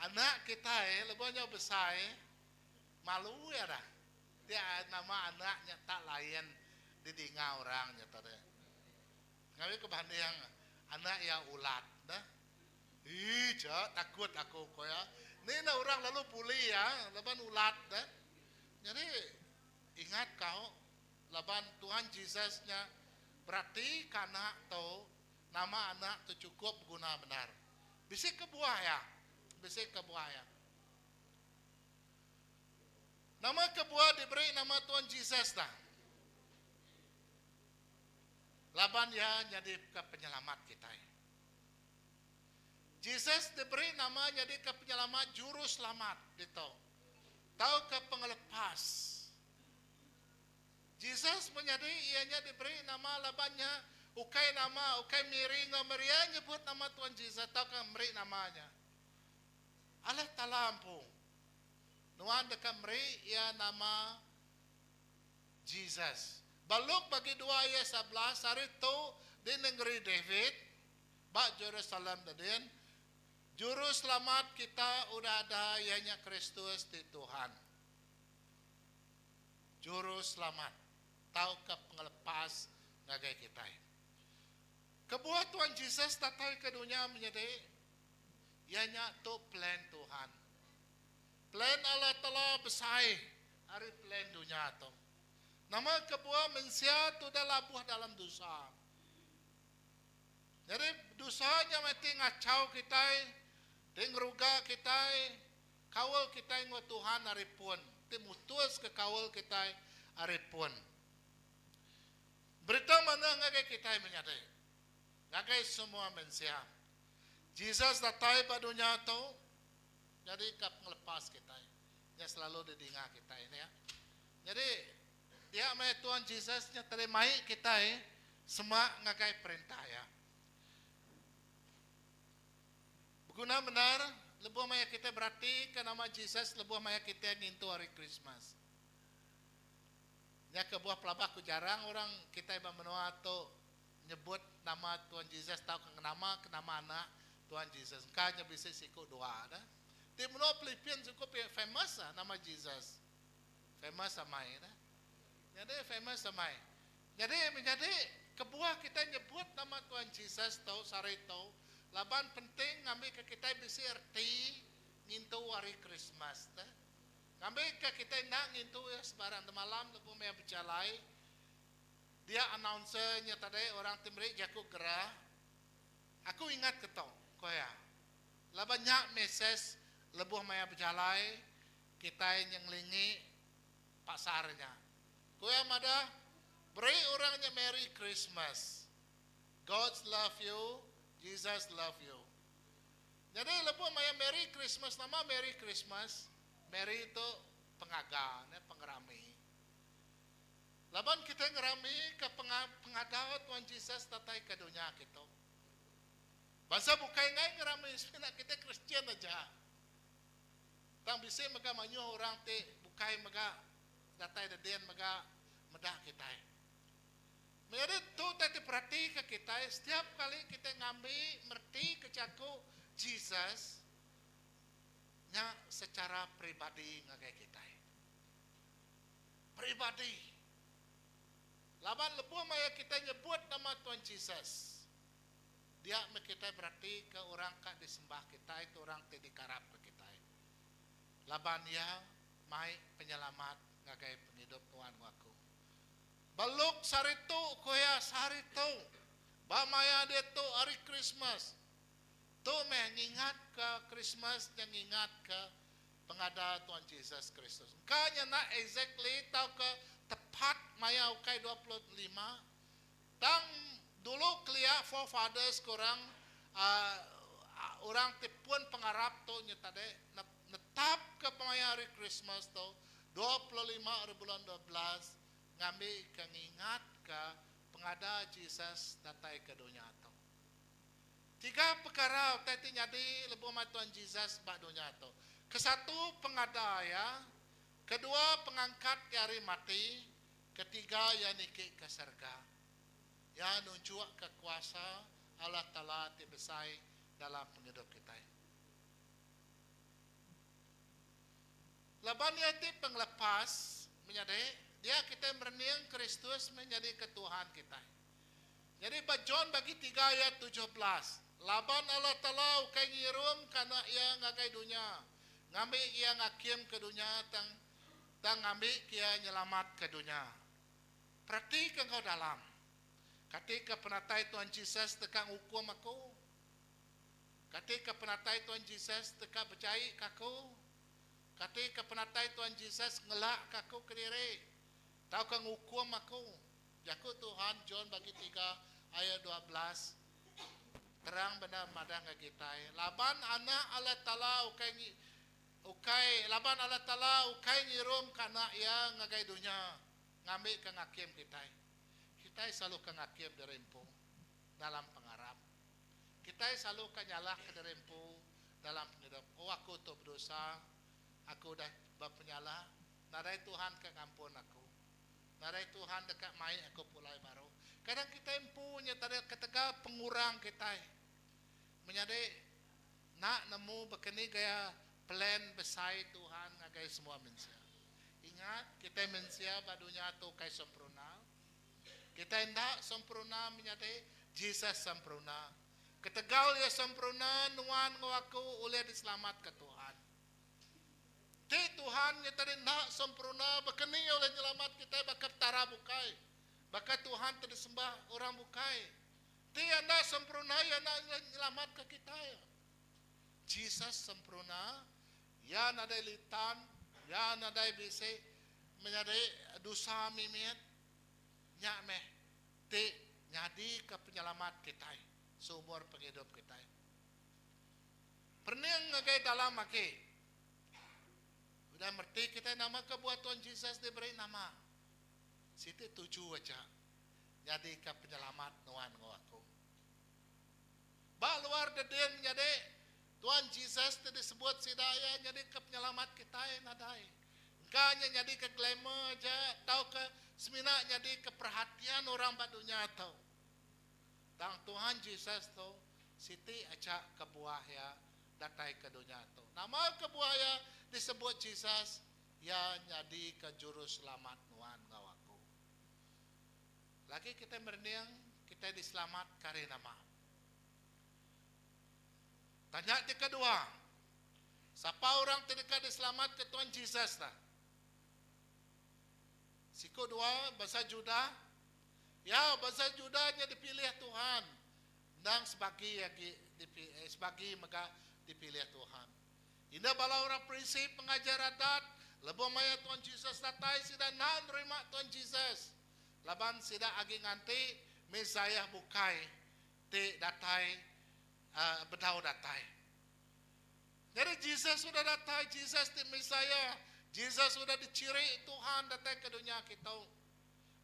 Anak kitai lebuh nyau besai malu iya dah. Ti nama anak nya tak lain didinga orang nya tadi. Ngawi ke banding anak iya ulat dah. Ii cha takut aku ko iya. Ni enda orang lalu puli iya laban ulat deh. Nyadi ingat kau laban Tuhan Jesus nya berati ka anak tu nama anak tu chukup beguna bendar. Bisi kebuah iya. Bisi kebuah iya. Nama kebuah diberi nama Tuhan Jesus dah? Laban iya nyadi ke penyelamat kitai. Jesus diberi nama nyadi ke penyelamat juru selamat ditu tauka pengelepas. Jesus menyadi iya nya diberi nama laban nya ukai nama ukai Mary enggau Maria nyebut nama Tuhan Jesus tauka meri nama nya. Allah Taala empu. Nuan deka meri iya nama Jesus. Ba Luke bagi dua ayat 11, sehari tu di nengeri David, ba Jerusalem dedin, Juru Selamat kita udah ada iya nya Kristus ti Tuhan. Juru Selamat tauka pengelepas ngagai kitai. Kebuah Tuhan Jesus datai ke dunya menyadi iya nya tu plan Tuhan. Plan Allah Taala besai ari plan dunya tu. Nama kebuah mensia tu udah labuh dalam dosa? Nyadi dosa nya meh ti ngachau kitai, ti ngeruga kitai, kaul kitai enggau Tuhan ari pun, ti mutuska kaul kitai ari pun. Berita manah ngagai kitai menyadi, ngagai semua mensia. Jesus datai ba dunya tu nyadi ka pengelepas kitai. Nya selalu didinga kitai nya. Nyadi dia meh Tuhan Jesus nya tadi mai kitai semak ngagai perintah iya. Beguna bendar lebuh maya kitai beratika nama Jesus lebuh maya kitai ngintu hari Krismas. Nya kebuah pelaba ku jarang orang kitai ba menua tu nyebut nama Tuhan Jesus tauka ngenamaka nama anak Tuhan Jesus. Engka nya bisi siku dua dah. Ti menua Philippines cukup famous lah nama Jesus. Famous amai dah. Nyadi famous amai. Nyadi menyadi kebuah kitai nyebut nama Tuhan Jesus tu sehari tu laban penting ngambika kitai bisi reti ngintu hari Krismas tu. Ngambika kitai enda ngintu iya sebarang demalam lebuh maya bejalai dia announcer nya tadi orang ti meri jaku gerah aku ingat ke tu ku iya. Laban nya mesej lebuh maya bejalai kitai nyengelingi pasar nya. Ku iya madah, beri orang nya Merry Christmas. God love you, Jesus love you. Nyadi lebuh maya Merry Christmas nama Merry Christmas? Merry tu pengaga ne pengerami. Laban kitai ngerami ke pengada Tuhan Jesus datai ke dunya kitu. Bansa bukai enggai ngerami semina kitai Kristian aja. Tang bisi mega mayuh orang ti bukai mega datai dedin mega meda kitai. Menyadi tu utai ti peratika kitai setiap kali kitai ngambi meretika jaku Jesus nya secara peribadi ngagai kitai. Peribadi. Laban lebuh maya kitai nyebut nama Tuhan Jesus, Dia meh kitai beratika orang ka disembah kitai tu orang ti dikarapka kitai. Laban iya mai penyelamat ngagai pengidup nuan enggau aku. Ba Luke sehari tu, ku iya, sehari tu, ba maya diatu hari Krismas. Tu meh ngingatka Krismas nya ngingatka pengada Tuhan Jesus Kristus. Engka nya enda exactly tauka tepat maya ukai 25 Tang dulu kelia forefathers ke orang orang ti pun pengarap tu nya tadi netap ke pemaya hari Christmas tu 25 hari bulan 12 ngambi ke ngingat ke pengada Jesus datai ke dunya tu. Tiga pekara utai ti nyadi lebuh mai Tuhan Jesus ba dunya tu. Kesatu pengada iya, kedua pengangkat iya ari mati, Ketiga iya niki ke serega. Iya nunjukka kuasa Allah Taala ti besai dalam pengidup kitai. Laban iya ti pengelepas, menyadi, dia kitai merening Kristus meh nyadika Tuhan kitai. Nyadi ba John bagi tiga ayat 17. Laban Allah Taala ukai ngirumka Anak Iya ngagai dunya, ngambi Iya ngakimka dunya tang tang ngambika Iya nyelamatka dunya. Peratika enggau dalam. Katika penatai Tuhan Jesus deka ngukum aku? Katika penatai Tuhan Jesus deka bejaika aku? Katika penatai Tuhan Jesus ngelakka aku kediri tauka ngukum aku? Jaku Tuhan John bagi tiga ayat 12 terang bendar madah ngagai kitai, laban Anak Allah Taala ukai ukai laban Allah Taala ukai ngirumka Anak Iya ngagai dunya ngambika ngakim kitai. Kitai selalu ka ngakim diri empu dalam pengarap. Kitai selalu ka nyalahka diri empu dalam pengidup. Oh aku tu bedosa, aku udah bepenyalah, nadai Tuhan ka ngampun aku. Nadai Tuhan deka mai aku pulai baru. Kadang kitai empu nya tadi ketegal pengurang kitai. Menyadi enda nemu baka ni gaya plan besai Tuhan ngagai semua mensia. Ingat, kitai mensia ba dunya tu ukai sempurna. Kitai enda sempurna menyadi Jesus sempurna. Ketegal iya sempurna, nuan enggau aku ulih diselamatka Tuhan. Enti Tuhan nya tadi enda sempurna, baka ni iya ulih nyelamat kitai baka petara bukai, baka tuhan ti disembah orang bukai? Enti iya enda sempurna, iya enda ulih nyelamatka kitai. Jesus sempurna, iya nadai litan, iya nadai bisi menyadi dosa mimit. Nya meh ti nyadika penyelamat kitai seumur pengidup kitai. Perening ngagai dalam agi. Udah mereti kitai nama kebuah Tuhan Jesus diberi nama. Siti tuju aja, nyadika penyelamat nuan enggau aku. Ba luar dedin menyadi, Tuhan Jesus ti disebut sida iya nyadika penyelamat kitai nadai. Engka nya nyadika glamour aja tauka semina nyadika perhatian orang ba dunya tu. Tang Tuhan Jesus tu siti aja kebuah iya datai ke dunya tu. Nama kebuah iya disebut Jesus? Iya nyadika Juruselamat nuan enggau aku. Lagi kitai merening, kitai diselamatka ari nama? Tanya ti kedua, sapa orang ti deka diselamatka Tuhan Jesus dah? Siku dua bansa Judah. Ya, bansa Judah nya dipilih Tuhan. Endang sebagi agi sebagi mega dipilih Tuhan. Indah bala orang Parisi pengajar adat, lebuh maya Tuhan Jesus datai sida enda nerima Tuhan Jesus laban sida agi nganti Messiah bukai ti datai bedau datai. Nyadi Jesus udah datai, Jesus ti Messiah, Jesus udah dichiri Tuhan datai ke dunya kitu.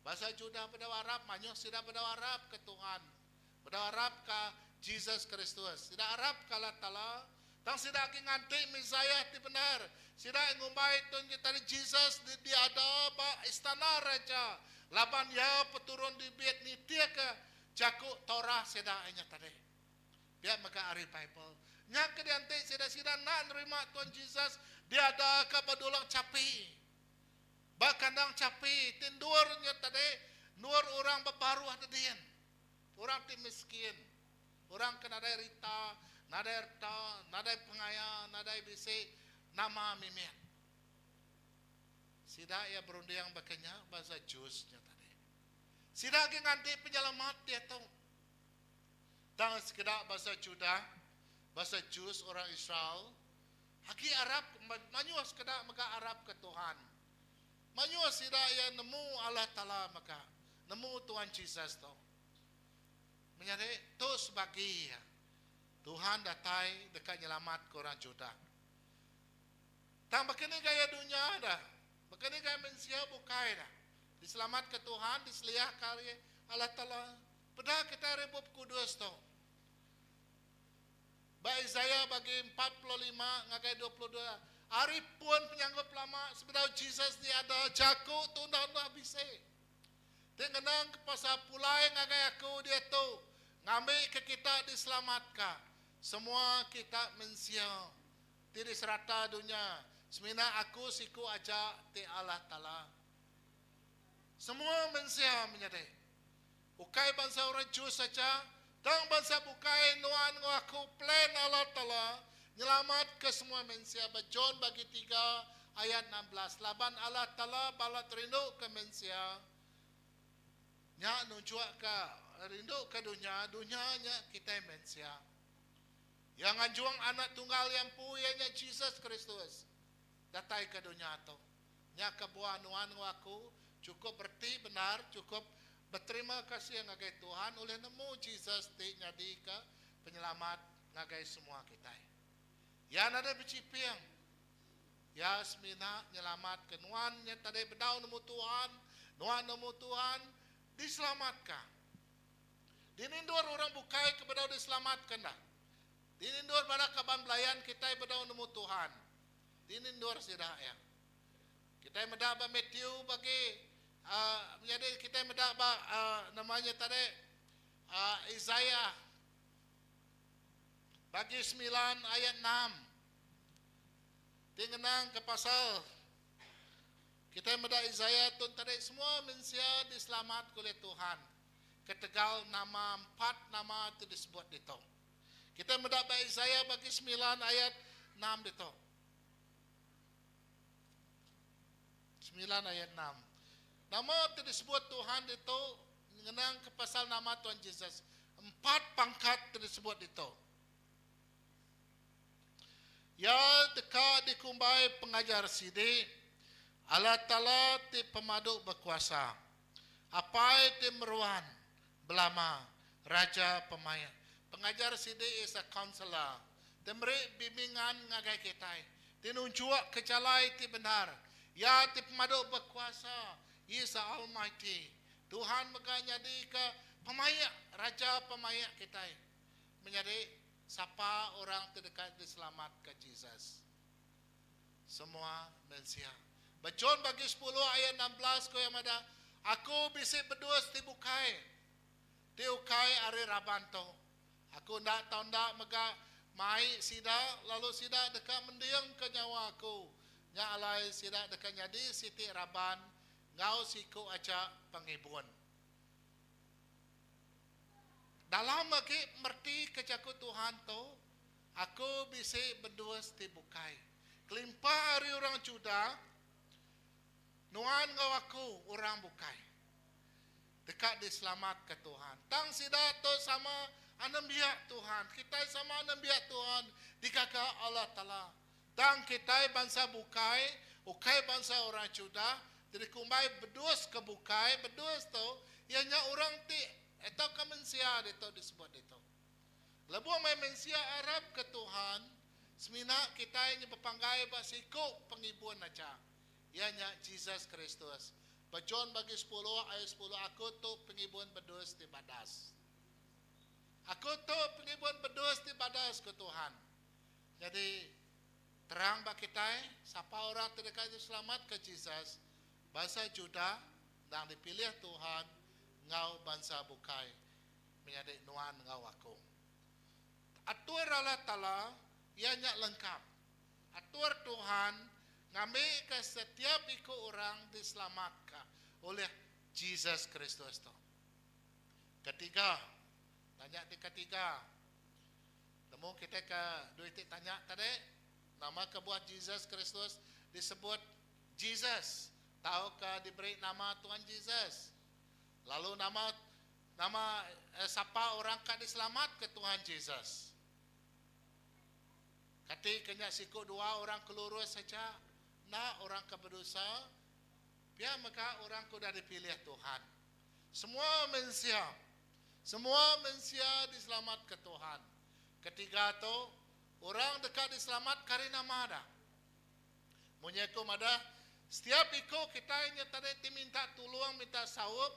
Bansa Judah bedau arap, mayuh sida bedau arap ke Tuhan, bedau arap ka Jesus Kristus. Sida arap ka Allah Taala, tang sida agi nganti Messiah ti bendar. Sida ngumbai tu nya tadi Jesus di diada ba istana raja laban iya peturun David nitihka jaku Torah sida nya tadi. Pia mega ari Bible. Nya ke dianti sida-sida enda nerima Tuan Jesus diada ka ba dulang chapi. Ba kandang chapi ti endur nya tadi endur orang ba baruh dedin. Orang ti miskin. Orang ke nadai rita, nadai reta, nadai pengaya, nadai bisi nama mimit. Sida iya berunding baka nya bansa Jews nya tadi. Sida agi nganti penyelamat diatu. Tang sekeda bansa Judah, bansa Jews orang Israel, agi arap, mayuh sekeda mega arapka Tuhan. Mayuh sida iya nemu Allah Taala mega, nemu Tuhan Jesus tu. Menyadi, tu sebagi iya. Tuhan datai deka nyelamatka orang Judah. Tang baka ni gaya dunya dah? Baka ni gaya mensia bukai dah? Diselamatka Tuhan, diseliahka ari Allah Taala. Peda kitai ari Bup Kudus tu. Ba Isaiah bagi 45 ngagai 22, ari pun penyanggup lama sebedau Jesus diada, jaku tu enda enda bisi. Ti ngenang ke pasal pulai ngagai aku diatu, ngambika kita diselamatka. Semua kita mensia ti di serata dunya, semina aku siku aja ti Allah Taala. Semua mensia menyadi. Ukai bansa orang Jews aja. Tang bansa bukai nuan enggau aku plan Allah Taala nyelamat ke semua mensia ba John bagi tiga ayat 16 laban Allah Taala balat rindu ke mensia nya nunjuk ka rindu ke dunya, dunya nya kitai mensia. Iya nganjung anak tunggal iya empu iya nya Jesus Kristus datai ke dunya tu. Nya kebuah nuan enggau aku chukup reti bendar chukup beterima kasih ngagai Tuhan ulih nemu Jesus ti nyadika penyelamat ngagai semua kitai. Iya nadai bechiping. Iya semina nyelamatka nuan nya tadi bedau nemu Tuhan, nuan nemu Tuhan, diselamatka. Dini endur orang bukai ke bedau diselamatka enda? Dini endur bala kaban belayan kitai bedau nemu Tuhan? Dini endur sida iya? Kitai meda ba Matthew bagi uhh menyadi kitai meda ba uhh nama nya tadi uhh Isaiah bagi semilan ayat enam ti ngenang ke pasal kitai meda Isaiah tu tadi semua mensia diselamatka oleh Tuhan. Ketegal nama empat nama ti disebut ditu. Kitai meda ba Isaiah bagi semilan ayat enam ditu. Semilan ayat enam. Nama ti disebut Tuhan ditu ngenang ke pasal nama Tuhan Jesus. Empat pangkat ti disebut ditu. Iya deka dikumbai Pengajar Sidi, Allah Taala ti Pemadu Bekuasa. Apai ti meruan belama Raja Pemaik. Pengajar sidi is a counselor ti meri bimbingan ngagai kitai ti nunjuk ke jalai ti bendar. Iya ti pemadu bekuasa, He is the Almighty. Tuhan mega nyadi ke pemaik, Raja Pemaik kitai. Menyadi sapa orang ti deka diselamatka Jesus? Semua mensia. Ba John bagi sepuluh ayat 16 ku iya madah, Aku bisi bedus ti bukai, ti ukai ari raban tu. Aku enda tau enda mega mai sida lalu sida deka mendingka nyawa aku. Nya alai sida deka nyadi siti raban enggau siku aja pengibun. Dalam agi meretika jaku Tuhan tu, Aku bisi bedus ti bukai. Kelimpah ari orang Judah, nuan enggau aku orang bukai deka diselamatka Tuhan. Tang sida tu sama anembiak Tuhan. Kitai sama anembiak Tuhan digaga Allah Taala. Tang kitai bansa bukai, ukai bansa orang Judah, ti dikumbai bedus ke bukai. Bedus tu iya nya orang ti tauka mensia ditu disebut ditu. Lebuh meh mensia arap ke Tuhan, semina kitai nya bepanggai ba siku pengibun aja, iya nya Jesus Kristus. Ba John bagi sepuluh ayat sepuluh Aku tu pengibun bedus ti badas. Aku tu pengibun bedus ti badas ku Tuhan. Nyadi, terang ba kitai, sapa orang ti deka diselamatka Jesus, bansa Judah endang dipilih Tuhan enggau bansa bukai. Menyadi nuan enggau aku. Atur Allah Taala iya nya lengkap. Atur Tuhan ngambika setiap iku orang diselamatka ulih Jesus Kristus tu. Ketiga, tanya ti ketiga. Nemu kitai ke dua iti tanya tadi, nama kebuah Jesus Kristus disebut Jesus tauka diberi nama Tuhan Jesus? Lalu nama Nama sapa orang ka diselamatka Tuhan Jesus? Kati ke nya siku dua orang ke lurus aja? Enda, orang ke bedosa, pia mega orang ke udah dipilih Tuhan. Semua mensia, semua mensia diselamatka Tuhan. Ketiga tu, orang deka diselamatka ari nama dah? Munyi aku madah, setiap iku kitai nya tadi ti minta tulung, minta saup,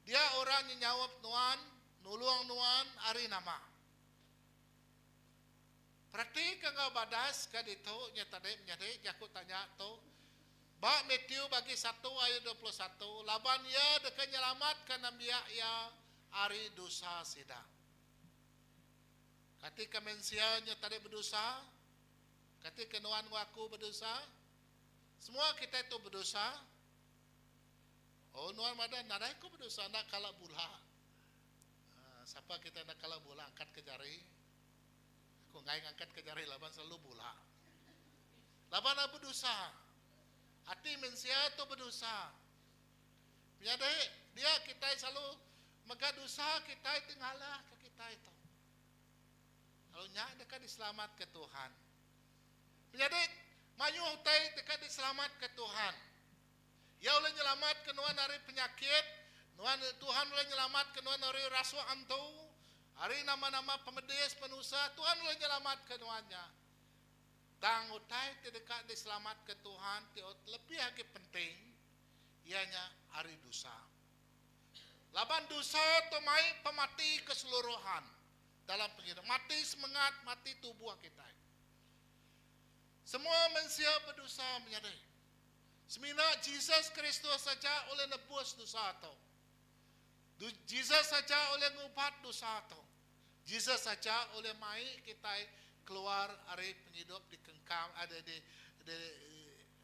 dia orang nya nyaup nuan, nulung nuan ari nama. Peratika enggau badas ke ditu nya tadi menyadi jaku tanya tu ba Matthew bagi satu ayat 21 laban iya deka nyelamatka nembiak iya ari dosa sida. Kati ke mensia nya tadi bedosa? Kati ke nuan enggau aku bedosa? Semua kitai tu bedosa. Oh nuan madah nadai ku bedosa enda kala bula. Sapa kita enda kala bula angkat ke jari? Aku enggai ngangkat ke jari laban selalu bula. Laban aku bedosa. Ati mensia tu bedosa. Menyadi dia kitai selalu mega dosa kitai ti ngalahka kitai tu. Lalu nya deka diselamatka Tuhan. Menyadi mayuh utai deka diselamatka Tuhan. Iya ulih nyelamatka nuan ari penyakit, nuan Tuhan ulih nyelamatka nuan ari rasuk antu, ari nama-nama pemedis, penusah, Tuhan ulih nyelamatka nuan nya. Tang utai ti deka diselamatka Tuhan ti lebih agi penting iya nya ari dosa. Laban dosa tu mai pemati keseluruhan dalam pengidup, mati semengat, mati tubuh kitai. Semua mensia bedosa menyadi. Semina Jesus Kristus aja ulih nebus dosa tu. Jesus aja ulih ngubat dosa tu. Jesus aja ulih mai kitai keluar ari pengidup dikengkam ada di, di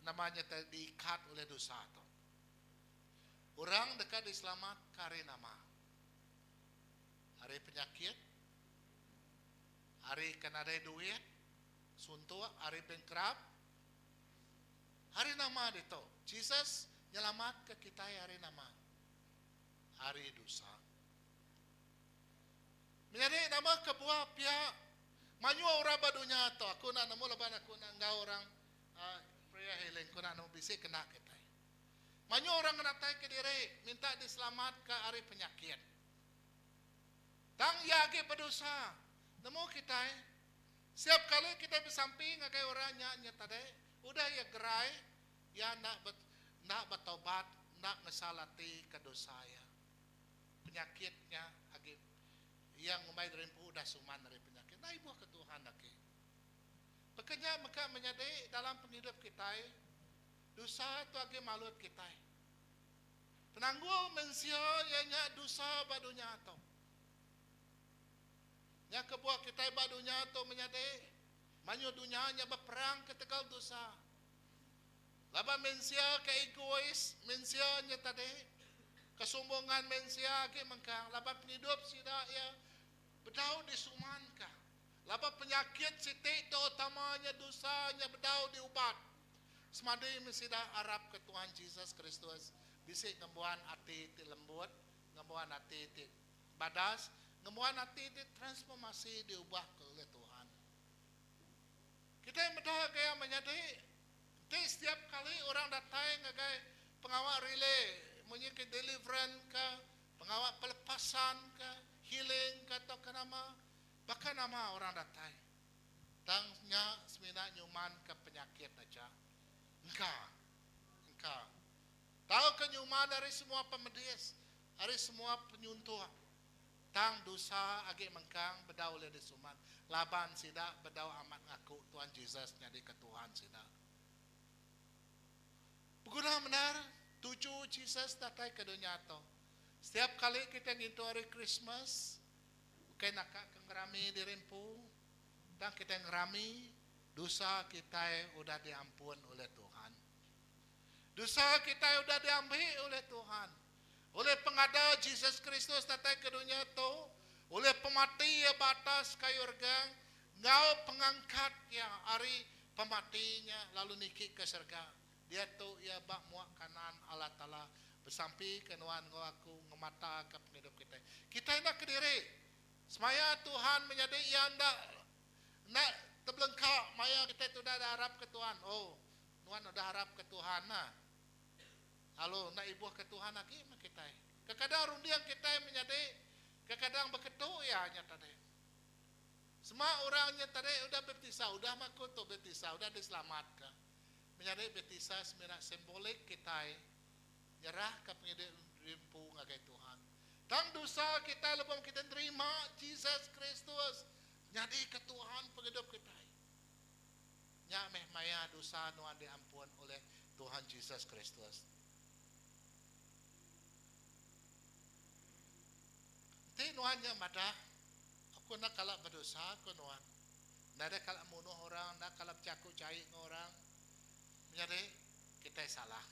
nama nya tadi diikat oleh dosa tu. Orang deka diselamat ari nama? Ari penyakit, ari ke nadai duit, suntuk, ari bankrupt, Hari nama ditu? Jesus nyelamatka kitai ari nama? Ari dosa. Menyadi nama kebuah pia mayuh orang ba dunya tu aku enda nemu laban aku enda enggau orang uhh prayer healing aku enda nemu bisi kena kitai. Mayuh orang ngenatai kediri minta diselamatka ari penyakit. Tang iya agi bedosa. Nemu kitai Setiap kali kitai besampi ngagai orang nya nya tadi, udah iya gerai, iya enda enda betobat, enda ngesal ati ke dosa iya. Penyakit nya agi iya ngumbai diri empu udah suman ari penyakit. Enda ibuh ke Tuhan agi. Baka nya mega menyadi dalam pengidup kitai, dosa tu agi malut kitai. Penanggul mensia iya nya dosa ba dunya tu. Nya kebuah kitai ba dunya tu menyadi, mayuh dunya nya beperang ketegal dosa. Laban mensia ke egois, mensia nya tadi, kesumbungan mensia agi mengkang laban pengidup sida iya bedau disumanka. Laban penyakit siti terutama nya dosa nya bedau diubat. Semadi meh sida arapka Tuhan Jesus Kristus bisi ngembuan ati ti lembut, ngembuan ati ti Badas, ngembuan ati ti transformasi diubahka ulih Tuhan. Kitai meda gaya menyadi enti setiap kali orang datai ngagai pengawa relay munyi ke deliverance ke, pengawa pelepasan ke, healing ke tauka nama, baka nama orang datai. Tang nya semina nyumanka penyakit aja. Engka. Engka. Tauka nyuman ari semua pemedis, ari semua penyuntuk. Tang dosa agi mengkang bedau ulih disuman, laban sida bedau amat ngaku Tuhan Jesus nyadika Tuhan sida. Beguna mendar tuju Jesus datai ke dunya tu. Setiap kali kitai ngintu Hari Krismas, ukai naka ke ngerami diri empu, tang kitai ngerami dosa kitai udah diampun ulih Tuhan. Dosa kitai udah diambi ulih Tuhan. Ulih pengada Jesus Kristus datai ke dunya tu, ulih pemati iya ba atas kayu regang, enggau pengangkat iya ari pemati nya lalu niki ke serega. Diatu iya ba mua kanan Allah Taala besampi ke nuan enggau aku ngemataka pengidup kitai. Kitai enda kediri. Semaya Tuhan menyadi iya enda enda tebelengka maya kitai tu udah arapka Tuhan. Oh, nuan udah arapka Tuhan nah. Lalu enda ibuh ke Tuhan agi meh kitai. Kekadang runding kitai menyadi kekadang beketu iya nya tadi. Sema orang nya tadi udah baptisa, udah meh aku tu baptisa, udah diselamatka. Menyadi baptisa semina simbolik kitai nyerahka pengidup diri empu ngagai Tuhan. Tang dosa kitai lebuh kitai nerima Jesus Kristus nyadika Tuhan pengidup kitai. Nya meh maya dosa nuan diampun oleh Tuhan Jesus Kristus. Enti nuan nya madah, Aku enda kala bedosa, ku nuan. Nadai kala munuh orang, enda kala bejaku jai enggau orang. Menyadi, kitai salah.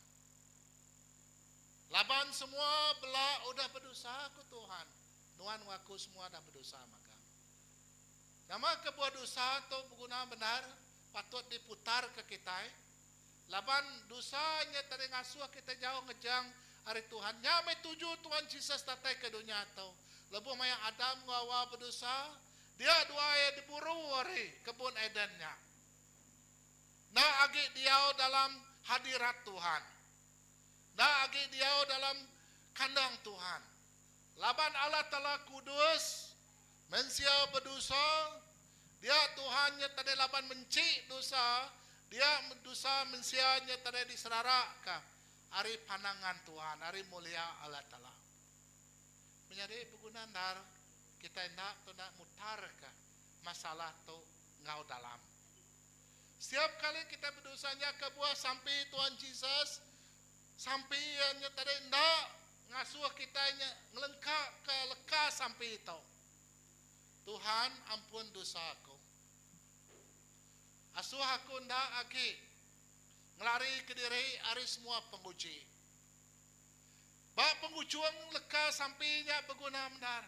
Laban semua bela udah bedosa, ku Tuhan. Nuan enggau aku semua dah bedosa magang. Nama kebuah dosa tu beguna bendar patut diputarka kitai? Laban dosa nya tadi ngasuh kitai jauh ngejang ari Tuhan. Nya meh tuju Tuhan Jesus datai ke dunya tu. Lebuh maya Adam enggau Hawa bedosa, dia dua iya diburu ari kebun Eden nya. Enda agi diau dalam hadirat Tuhan. Enda agi diau dalam kandang Tuhan. Laban Allah Taala kudus, mensia bedosa, dia Tuhan nya tadai laban menchi dosa, dia dosa mensia nya tadai diseraraka ari pandangan Tuhan, ari mulia Allah Taala. Menyadi beguna endar kitai enda tunda mutarka masalah tu enggau dalam. Setiap kali kitai bedosa nya kebuah sampi Tuhan Jesus, sampi iya nya tadi enda ngasuh kitai nya ngelengkaka leka sampi tu. Tuhan ampun dosa aku. Asuh aku enda agi ngelari kediri ari semua penguji. Ba pengujung leka sampi nya beguna bendar.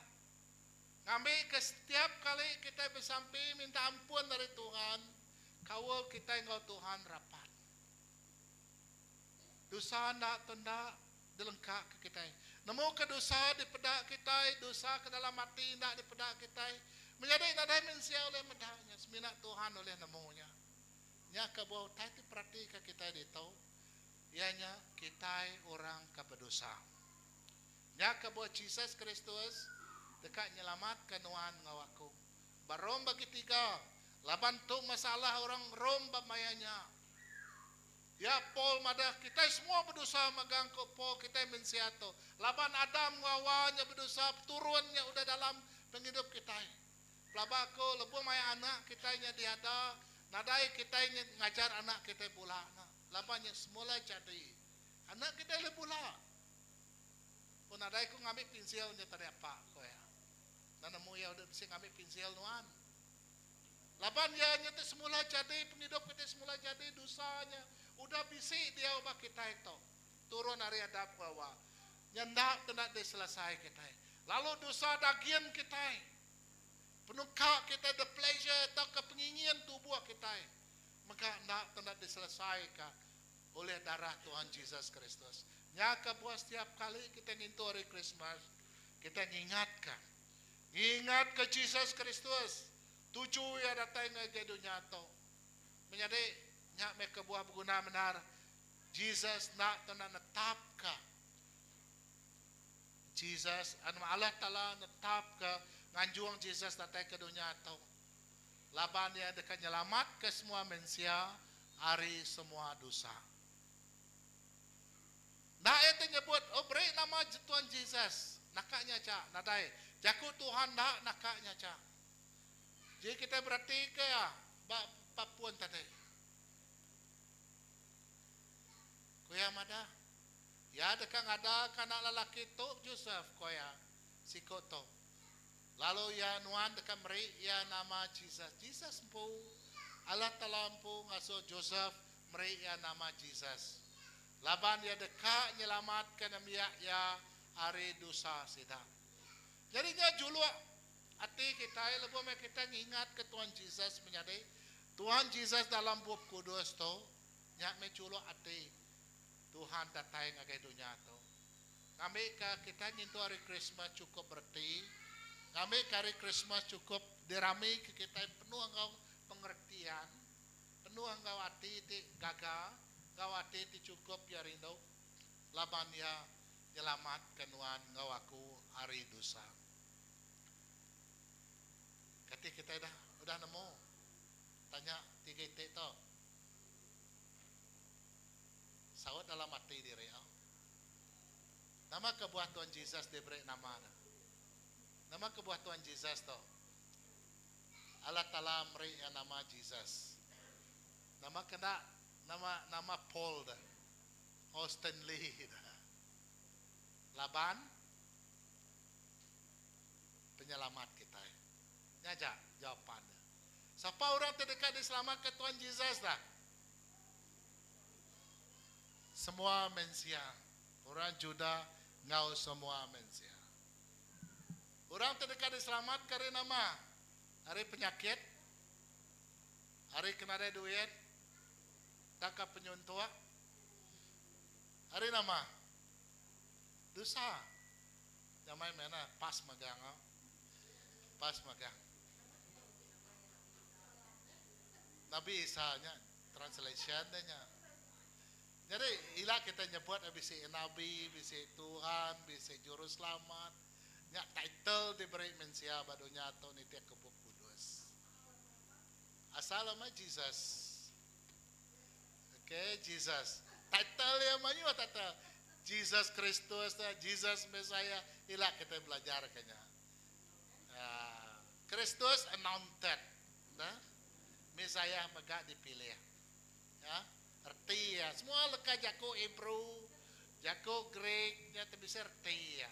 Ngambika setiap kali kitai besampi minta ampun ari Tuhan, kaul kitai enggau Tuhan rapat. Dosa enda tu enda dilengkaka kitai. Nemuka dosa dipeda kitai, dosa ke dalam ati enda dipeda kitai. Menyadi nadai mensia ulih meda nya, semina Tuhan ulih nemu nya. Nya kebuah utai ti peratika kitai ditu, iya nya kitai orang ke bedosa. Nya kebuah Jesus Kristus deka nyelamatka nuan enggau aku. Ba Rome bagi tiga, laban tu masalah orang Rome ba maya nya. Dia Paul madah, kitai semua bedosa magang ku Paul kitai mensia tu. Laban Adam enggau Hawa nya bedosa, peturun nya udah dalam pengidup kitai. Pelaba aku lebuh maya anak kitai nya diada, nadai kitai nya ngajar anak kitai bula nya. Laban nya semula jadi. Anak kitai ulih bula. Ku nadai ku ngambi pinsil nya tadi apa ku iya. Enda nemu iya udah bisi ngambi pinsil nuan. Laban iya nya ti semula jadi pengidup kitai semula jadi dosa nya udah bisi diau ba kitai tu. Turun ari Adam ku Hawa. Nya enda kena diselesai kitai. Lalu dosa dagin kitai. Penuka kitai the pleasure tauka pengingin tubuh kitai mega enda kena diselesaika. Ulih darah Tuhan Jesus Kristus. Nya kebuah setiap kali kitai ngintu Hari Krismas, kitai ngingatka, ngingatka Jesus Kristus, tuju Iya datai ngagai dunya tu. Menyadi, nya meh kebuah beguna bendar Jesus enda tau enda netapka Jesus, anu Allah Taala netapka nganjung Jesus datai ke dunya tu. Laban Iya deka nyelamatka semua mensia ari semua dosa. Enda iya ti nyebut, Oh beri nama Tuan Jesus. Naka nya aja. Nadai. Jaku Tuhan enda naka nya aja. Ji kitai beratika iya ba ba pun tadi. Ku iya madah, Iya deka ngadaka anak lelaki tu, Josep, ku iya, siku tu. Lalu iya nuan deka meri iya nama Jesus. Jesus empu, Allah Taala empu ngasuh Joseph meri iya nama Jesus. Laban iya deka nyelamatka nembiak iya ari dosa sida. Nyadi nya juluk ati kitai lebuh meh kitai ngingatka Tuhan Jesus menyadi Tuhan Jesus dalam Bup Kudus tu, nya meh juluk ati Tuhan datai ngagai dunya tu. Ngambika kitai ngintu Hari Krismas chukup bereti, ngambika Hari Krismas chukup diramika kitai penuh enggau pengeretian, penuh enggau ati ti gaga, enggau ati ti chukup iya rindu laban iya nyelamatka nuan enggau aku ari dosa. Kati kitai dah udah nemu tanya tiga iti tu? Saut dalam ati diri au. Nama kebuah Tuan Jesus diberi nama ne? Nama kebuah Tuan Jesus tu? Allah Taala meri iya nama Jesus. Nama kena nama nama Paul deh. Or Stanley deh. Laban penyelamat kitai. Nya aja jawapan iya. Sapa orang ti deka diselamatka Tuan Jesus dah? Semua mensia, orang Judah enggau semua mensia. Orang ti deka diselamatka ari nama? Ari penyakit? Ari ke nadai duit? Tauka penyuntuk? Ari nama? Dosa. Nyamai meh ne pas magang au. Pas magang. Nabi Isa nya translation deh nya. Nyadi ila kita nyebut bisi nabi, bisi Tuhan, bisi juruselamat. Nya title diberi mensia ba dunya tu nitihka Bup Kudus. Asal nama Jesus. Okay, Jesus. Title iya mayuh title. Jesus Kristus, Jesus Messiah. Ila kita belajar ke nya. Uh, Kristus anointed. Nah, Messiah mega dipilih. Ya, reti iya. Semua leka jaku Hebrew, jaku Greek nya ti bisi reti iya.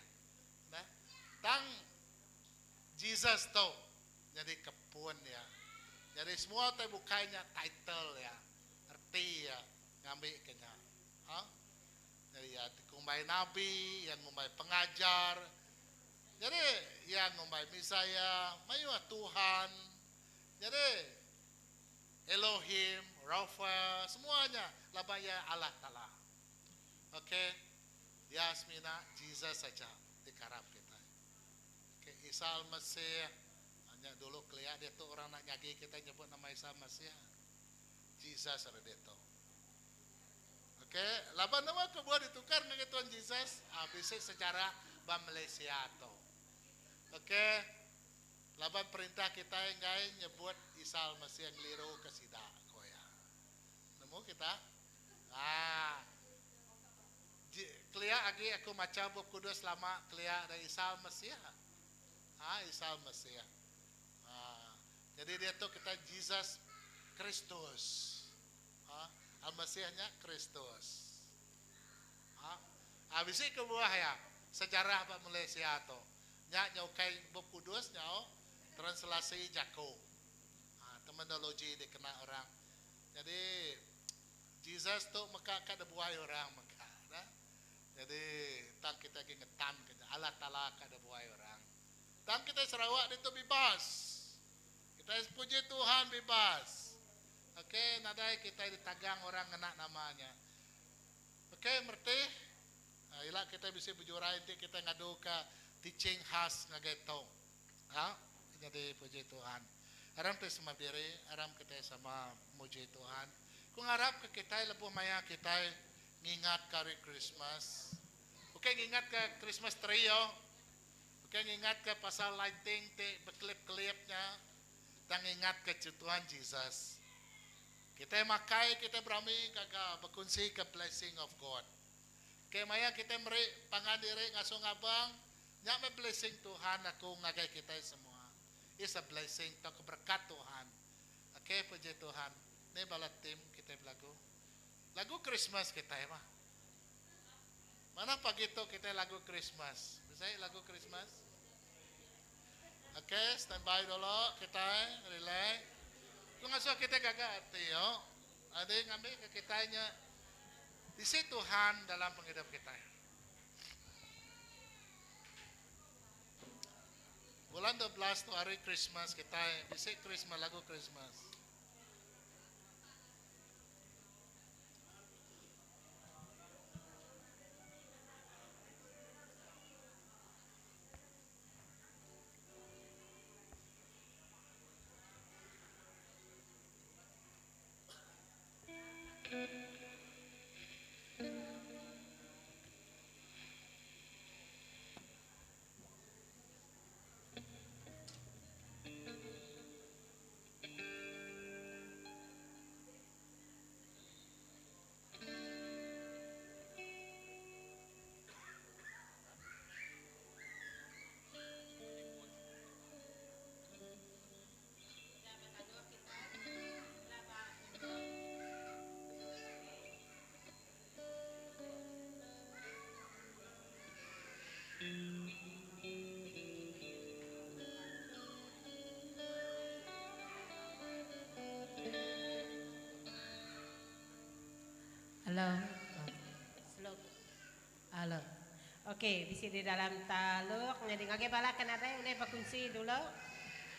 Nah, tang Jesus tu nyadi kepun iya. Nyadi semua utai bukai nya title iya, reti iya ngambi ke nya. Ha? Nyadi iya ti ngumbai nabi, iya ngumbai pengajar. Nyadi iya ngumbai Messiah, mayuh Tuhan. Nyadi Elohim, Rapha, semua nya laban iya Allah Taala. Okey, iya semina Jesus aja dikarap kitai. Okey, Isa Al-Masih, nya dulu kelia diatu orang enda nyagi kitai nyebut nama Isa Al-Masih. Jesus ari diatu. Okey, laban nama kebuah ditukar ngagai Tuhan Jesus, ah bisi sejarah ba Malaysia tu. Okey. Laban perintah kitai enggai nyebut Isa Almesih ngeliru ke sida, ku iya. Nemu kita? Haa. Kelia agi aku macha Bup Kudus lama kelia da Isa Almesih. Haa, Isa Almesih. Haa. Nyadi diatu kitai Jesus Kristus. Haa, Almesih nya Kristus. Haa. Haa, bisi kebuah iya sejarah ba Malaysia tu. Nya nya ukai Bup Kudus nyau translasi jaku. Ha, terminologi dikena orang. Nyadi Jesus tu mega ka dibuai orang mega dah. Nyadi tang kitai agi ngetan ke nya Allah Taala ka dibuai orang. Tang kitai Sarawak ditu bibas. Kitai puji Tuhan bibas. Okey nadai kitai ditagang orang ngena nama nya. Okey mereti. Ila kitai bisi bejurai enti kitai ngaduka teaching khas ngagai tu. Ha, nyadi puji Tuhan. Aram ti sama diri, aram kitai sama muji Tuhan. Ku ngarapka kitai lebuh maya kitai ngingatka hari Krismas. Ukai ngingatka Christmas tree yo. Ukai ngingatka pasal lighting ti bekelip-kelip nya. Tang ngingatka Tuhan Jesus. Kitai makai, kitai berami gaga bekunsika blessing of God. Ke maya kitai meri pangan diri ngasuh ngabang, nya meh blessing Tuhan aku ngagai kitai semua. It's a blessing tauka berekat Tuhan. Ok puji Tuhan. Ni bala team kitai belagu. Lagu Christmas kitai mah. Manah pagi tu kitai lagu Christmas. Bisi lagu Christmas? Ok stand by dulu kitai relax. Ku ngasuh kitai gaga ati yo. Adi ngambi ke kitai nya bisi Tuhan dalam pengidup kitai. Bulan 12 tu hari Christmas kitai bisi Christmas lagu Christmas. Hello. Slow. Hello. Okey, bisi di dalam taluk nyadi ngagai bala ke nadai ulih bekunsi dulu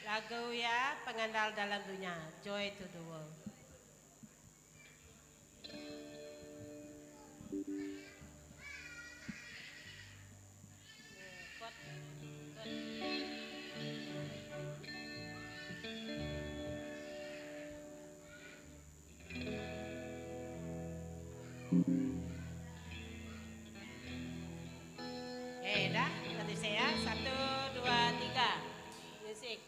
lagu iya Pengandal Dalam Dunya, Joy to the World. Eh dah, nanti saya satu, dua, tiga. Music.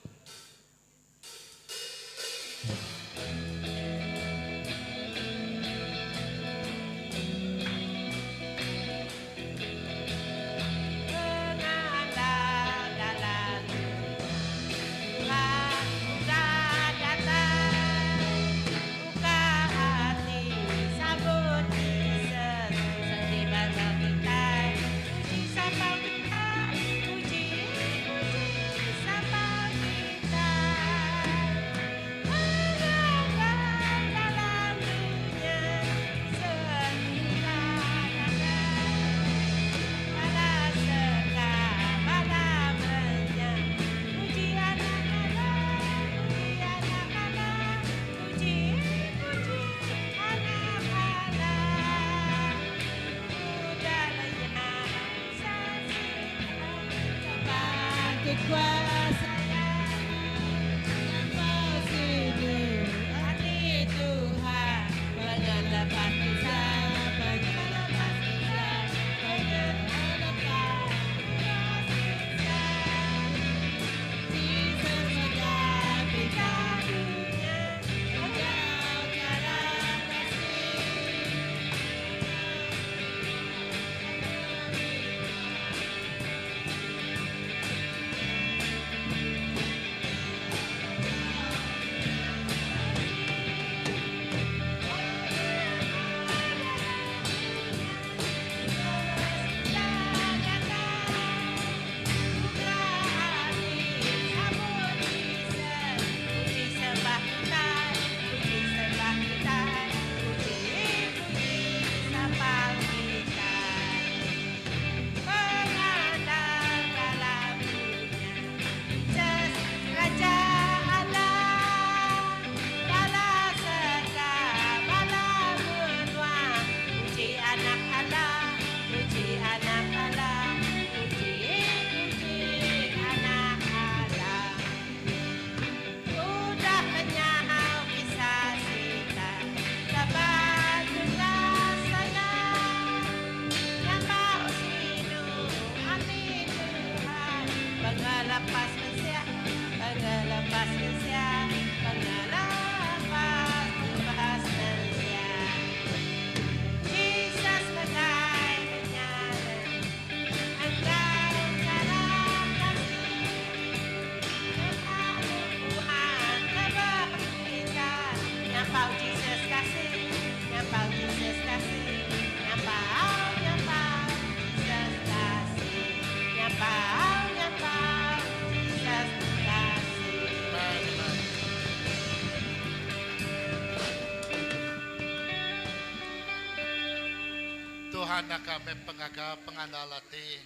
Tuhan naka meh pengaga pengandal ati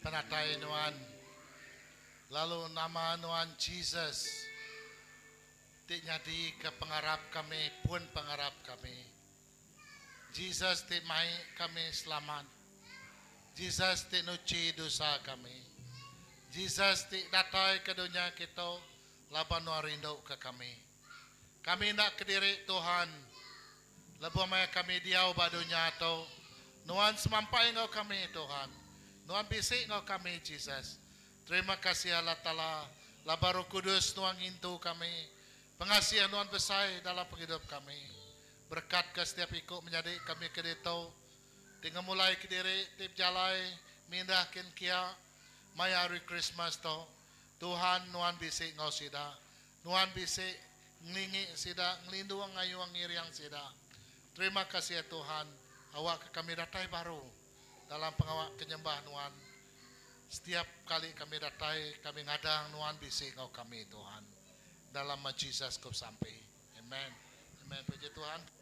penatai nuan lalu nama nuan Jesus ti nyadi ke pengarap kami pun pengarap kami. Jesus ti mai kami selamat. Jesus ti nuchi dosa kami. Jesus ti datai ke dunya kitu laban nuan rindu ke kami. Kami enda kediri Tuhan lebuh maya kami diau ba dunya tu. Nuan semampai enggau kami Tuhan. Nuan bisi enggau kami Jesus. Terima kasih Allah Taala laban Roh Kudus nuan ngintu kami. Pengasih nuan besai dalam pengidup kami. Berekat ke setiap iku menyadi kami ke ditu ti ngemulai kediri ti bejalai mindah kin kia maya hari Krismas tu. Tuhan nuan bisi enggau sida. Nuan bisi ngelingi sida, ngelindung ngayung ngiring sida. Terima kasih Tuhan, awakka kami datai baru dalam pengawa ke nyembah nuan. Setiap kali kami datai, kami ngadang nuan bisi enggau kami Tuhan. Dalam nama Jesus ku besampi. Amen. Amen. Puji Tuhan.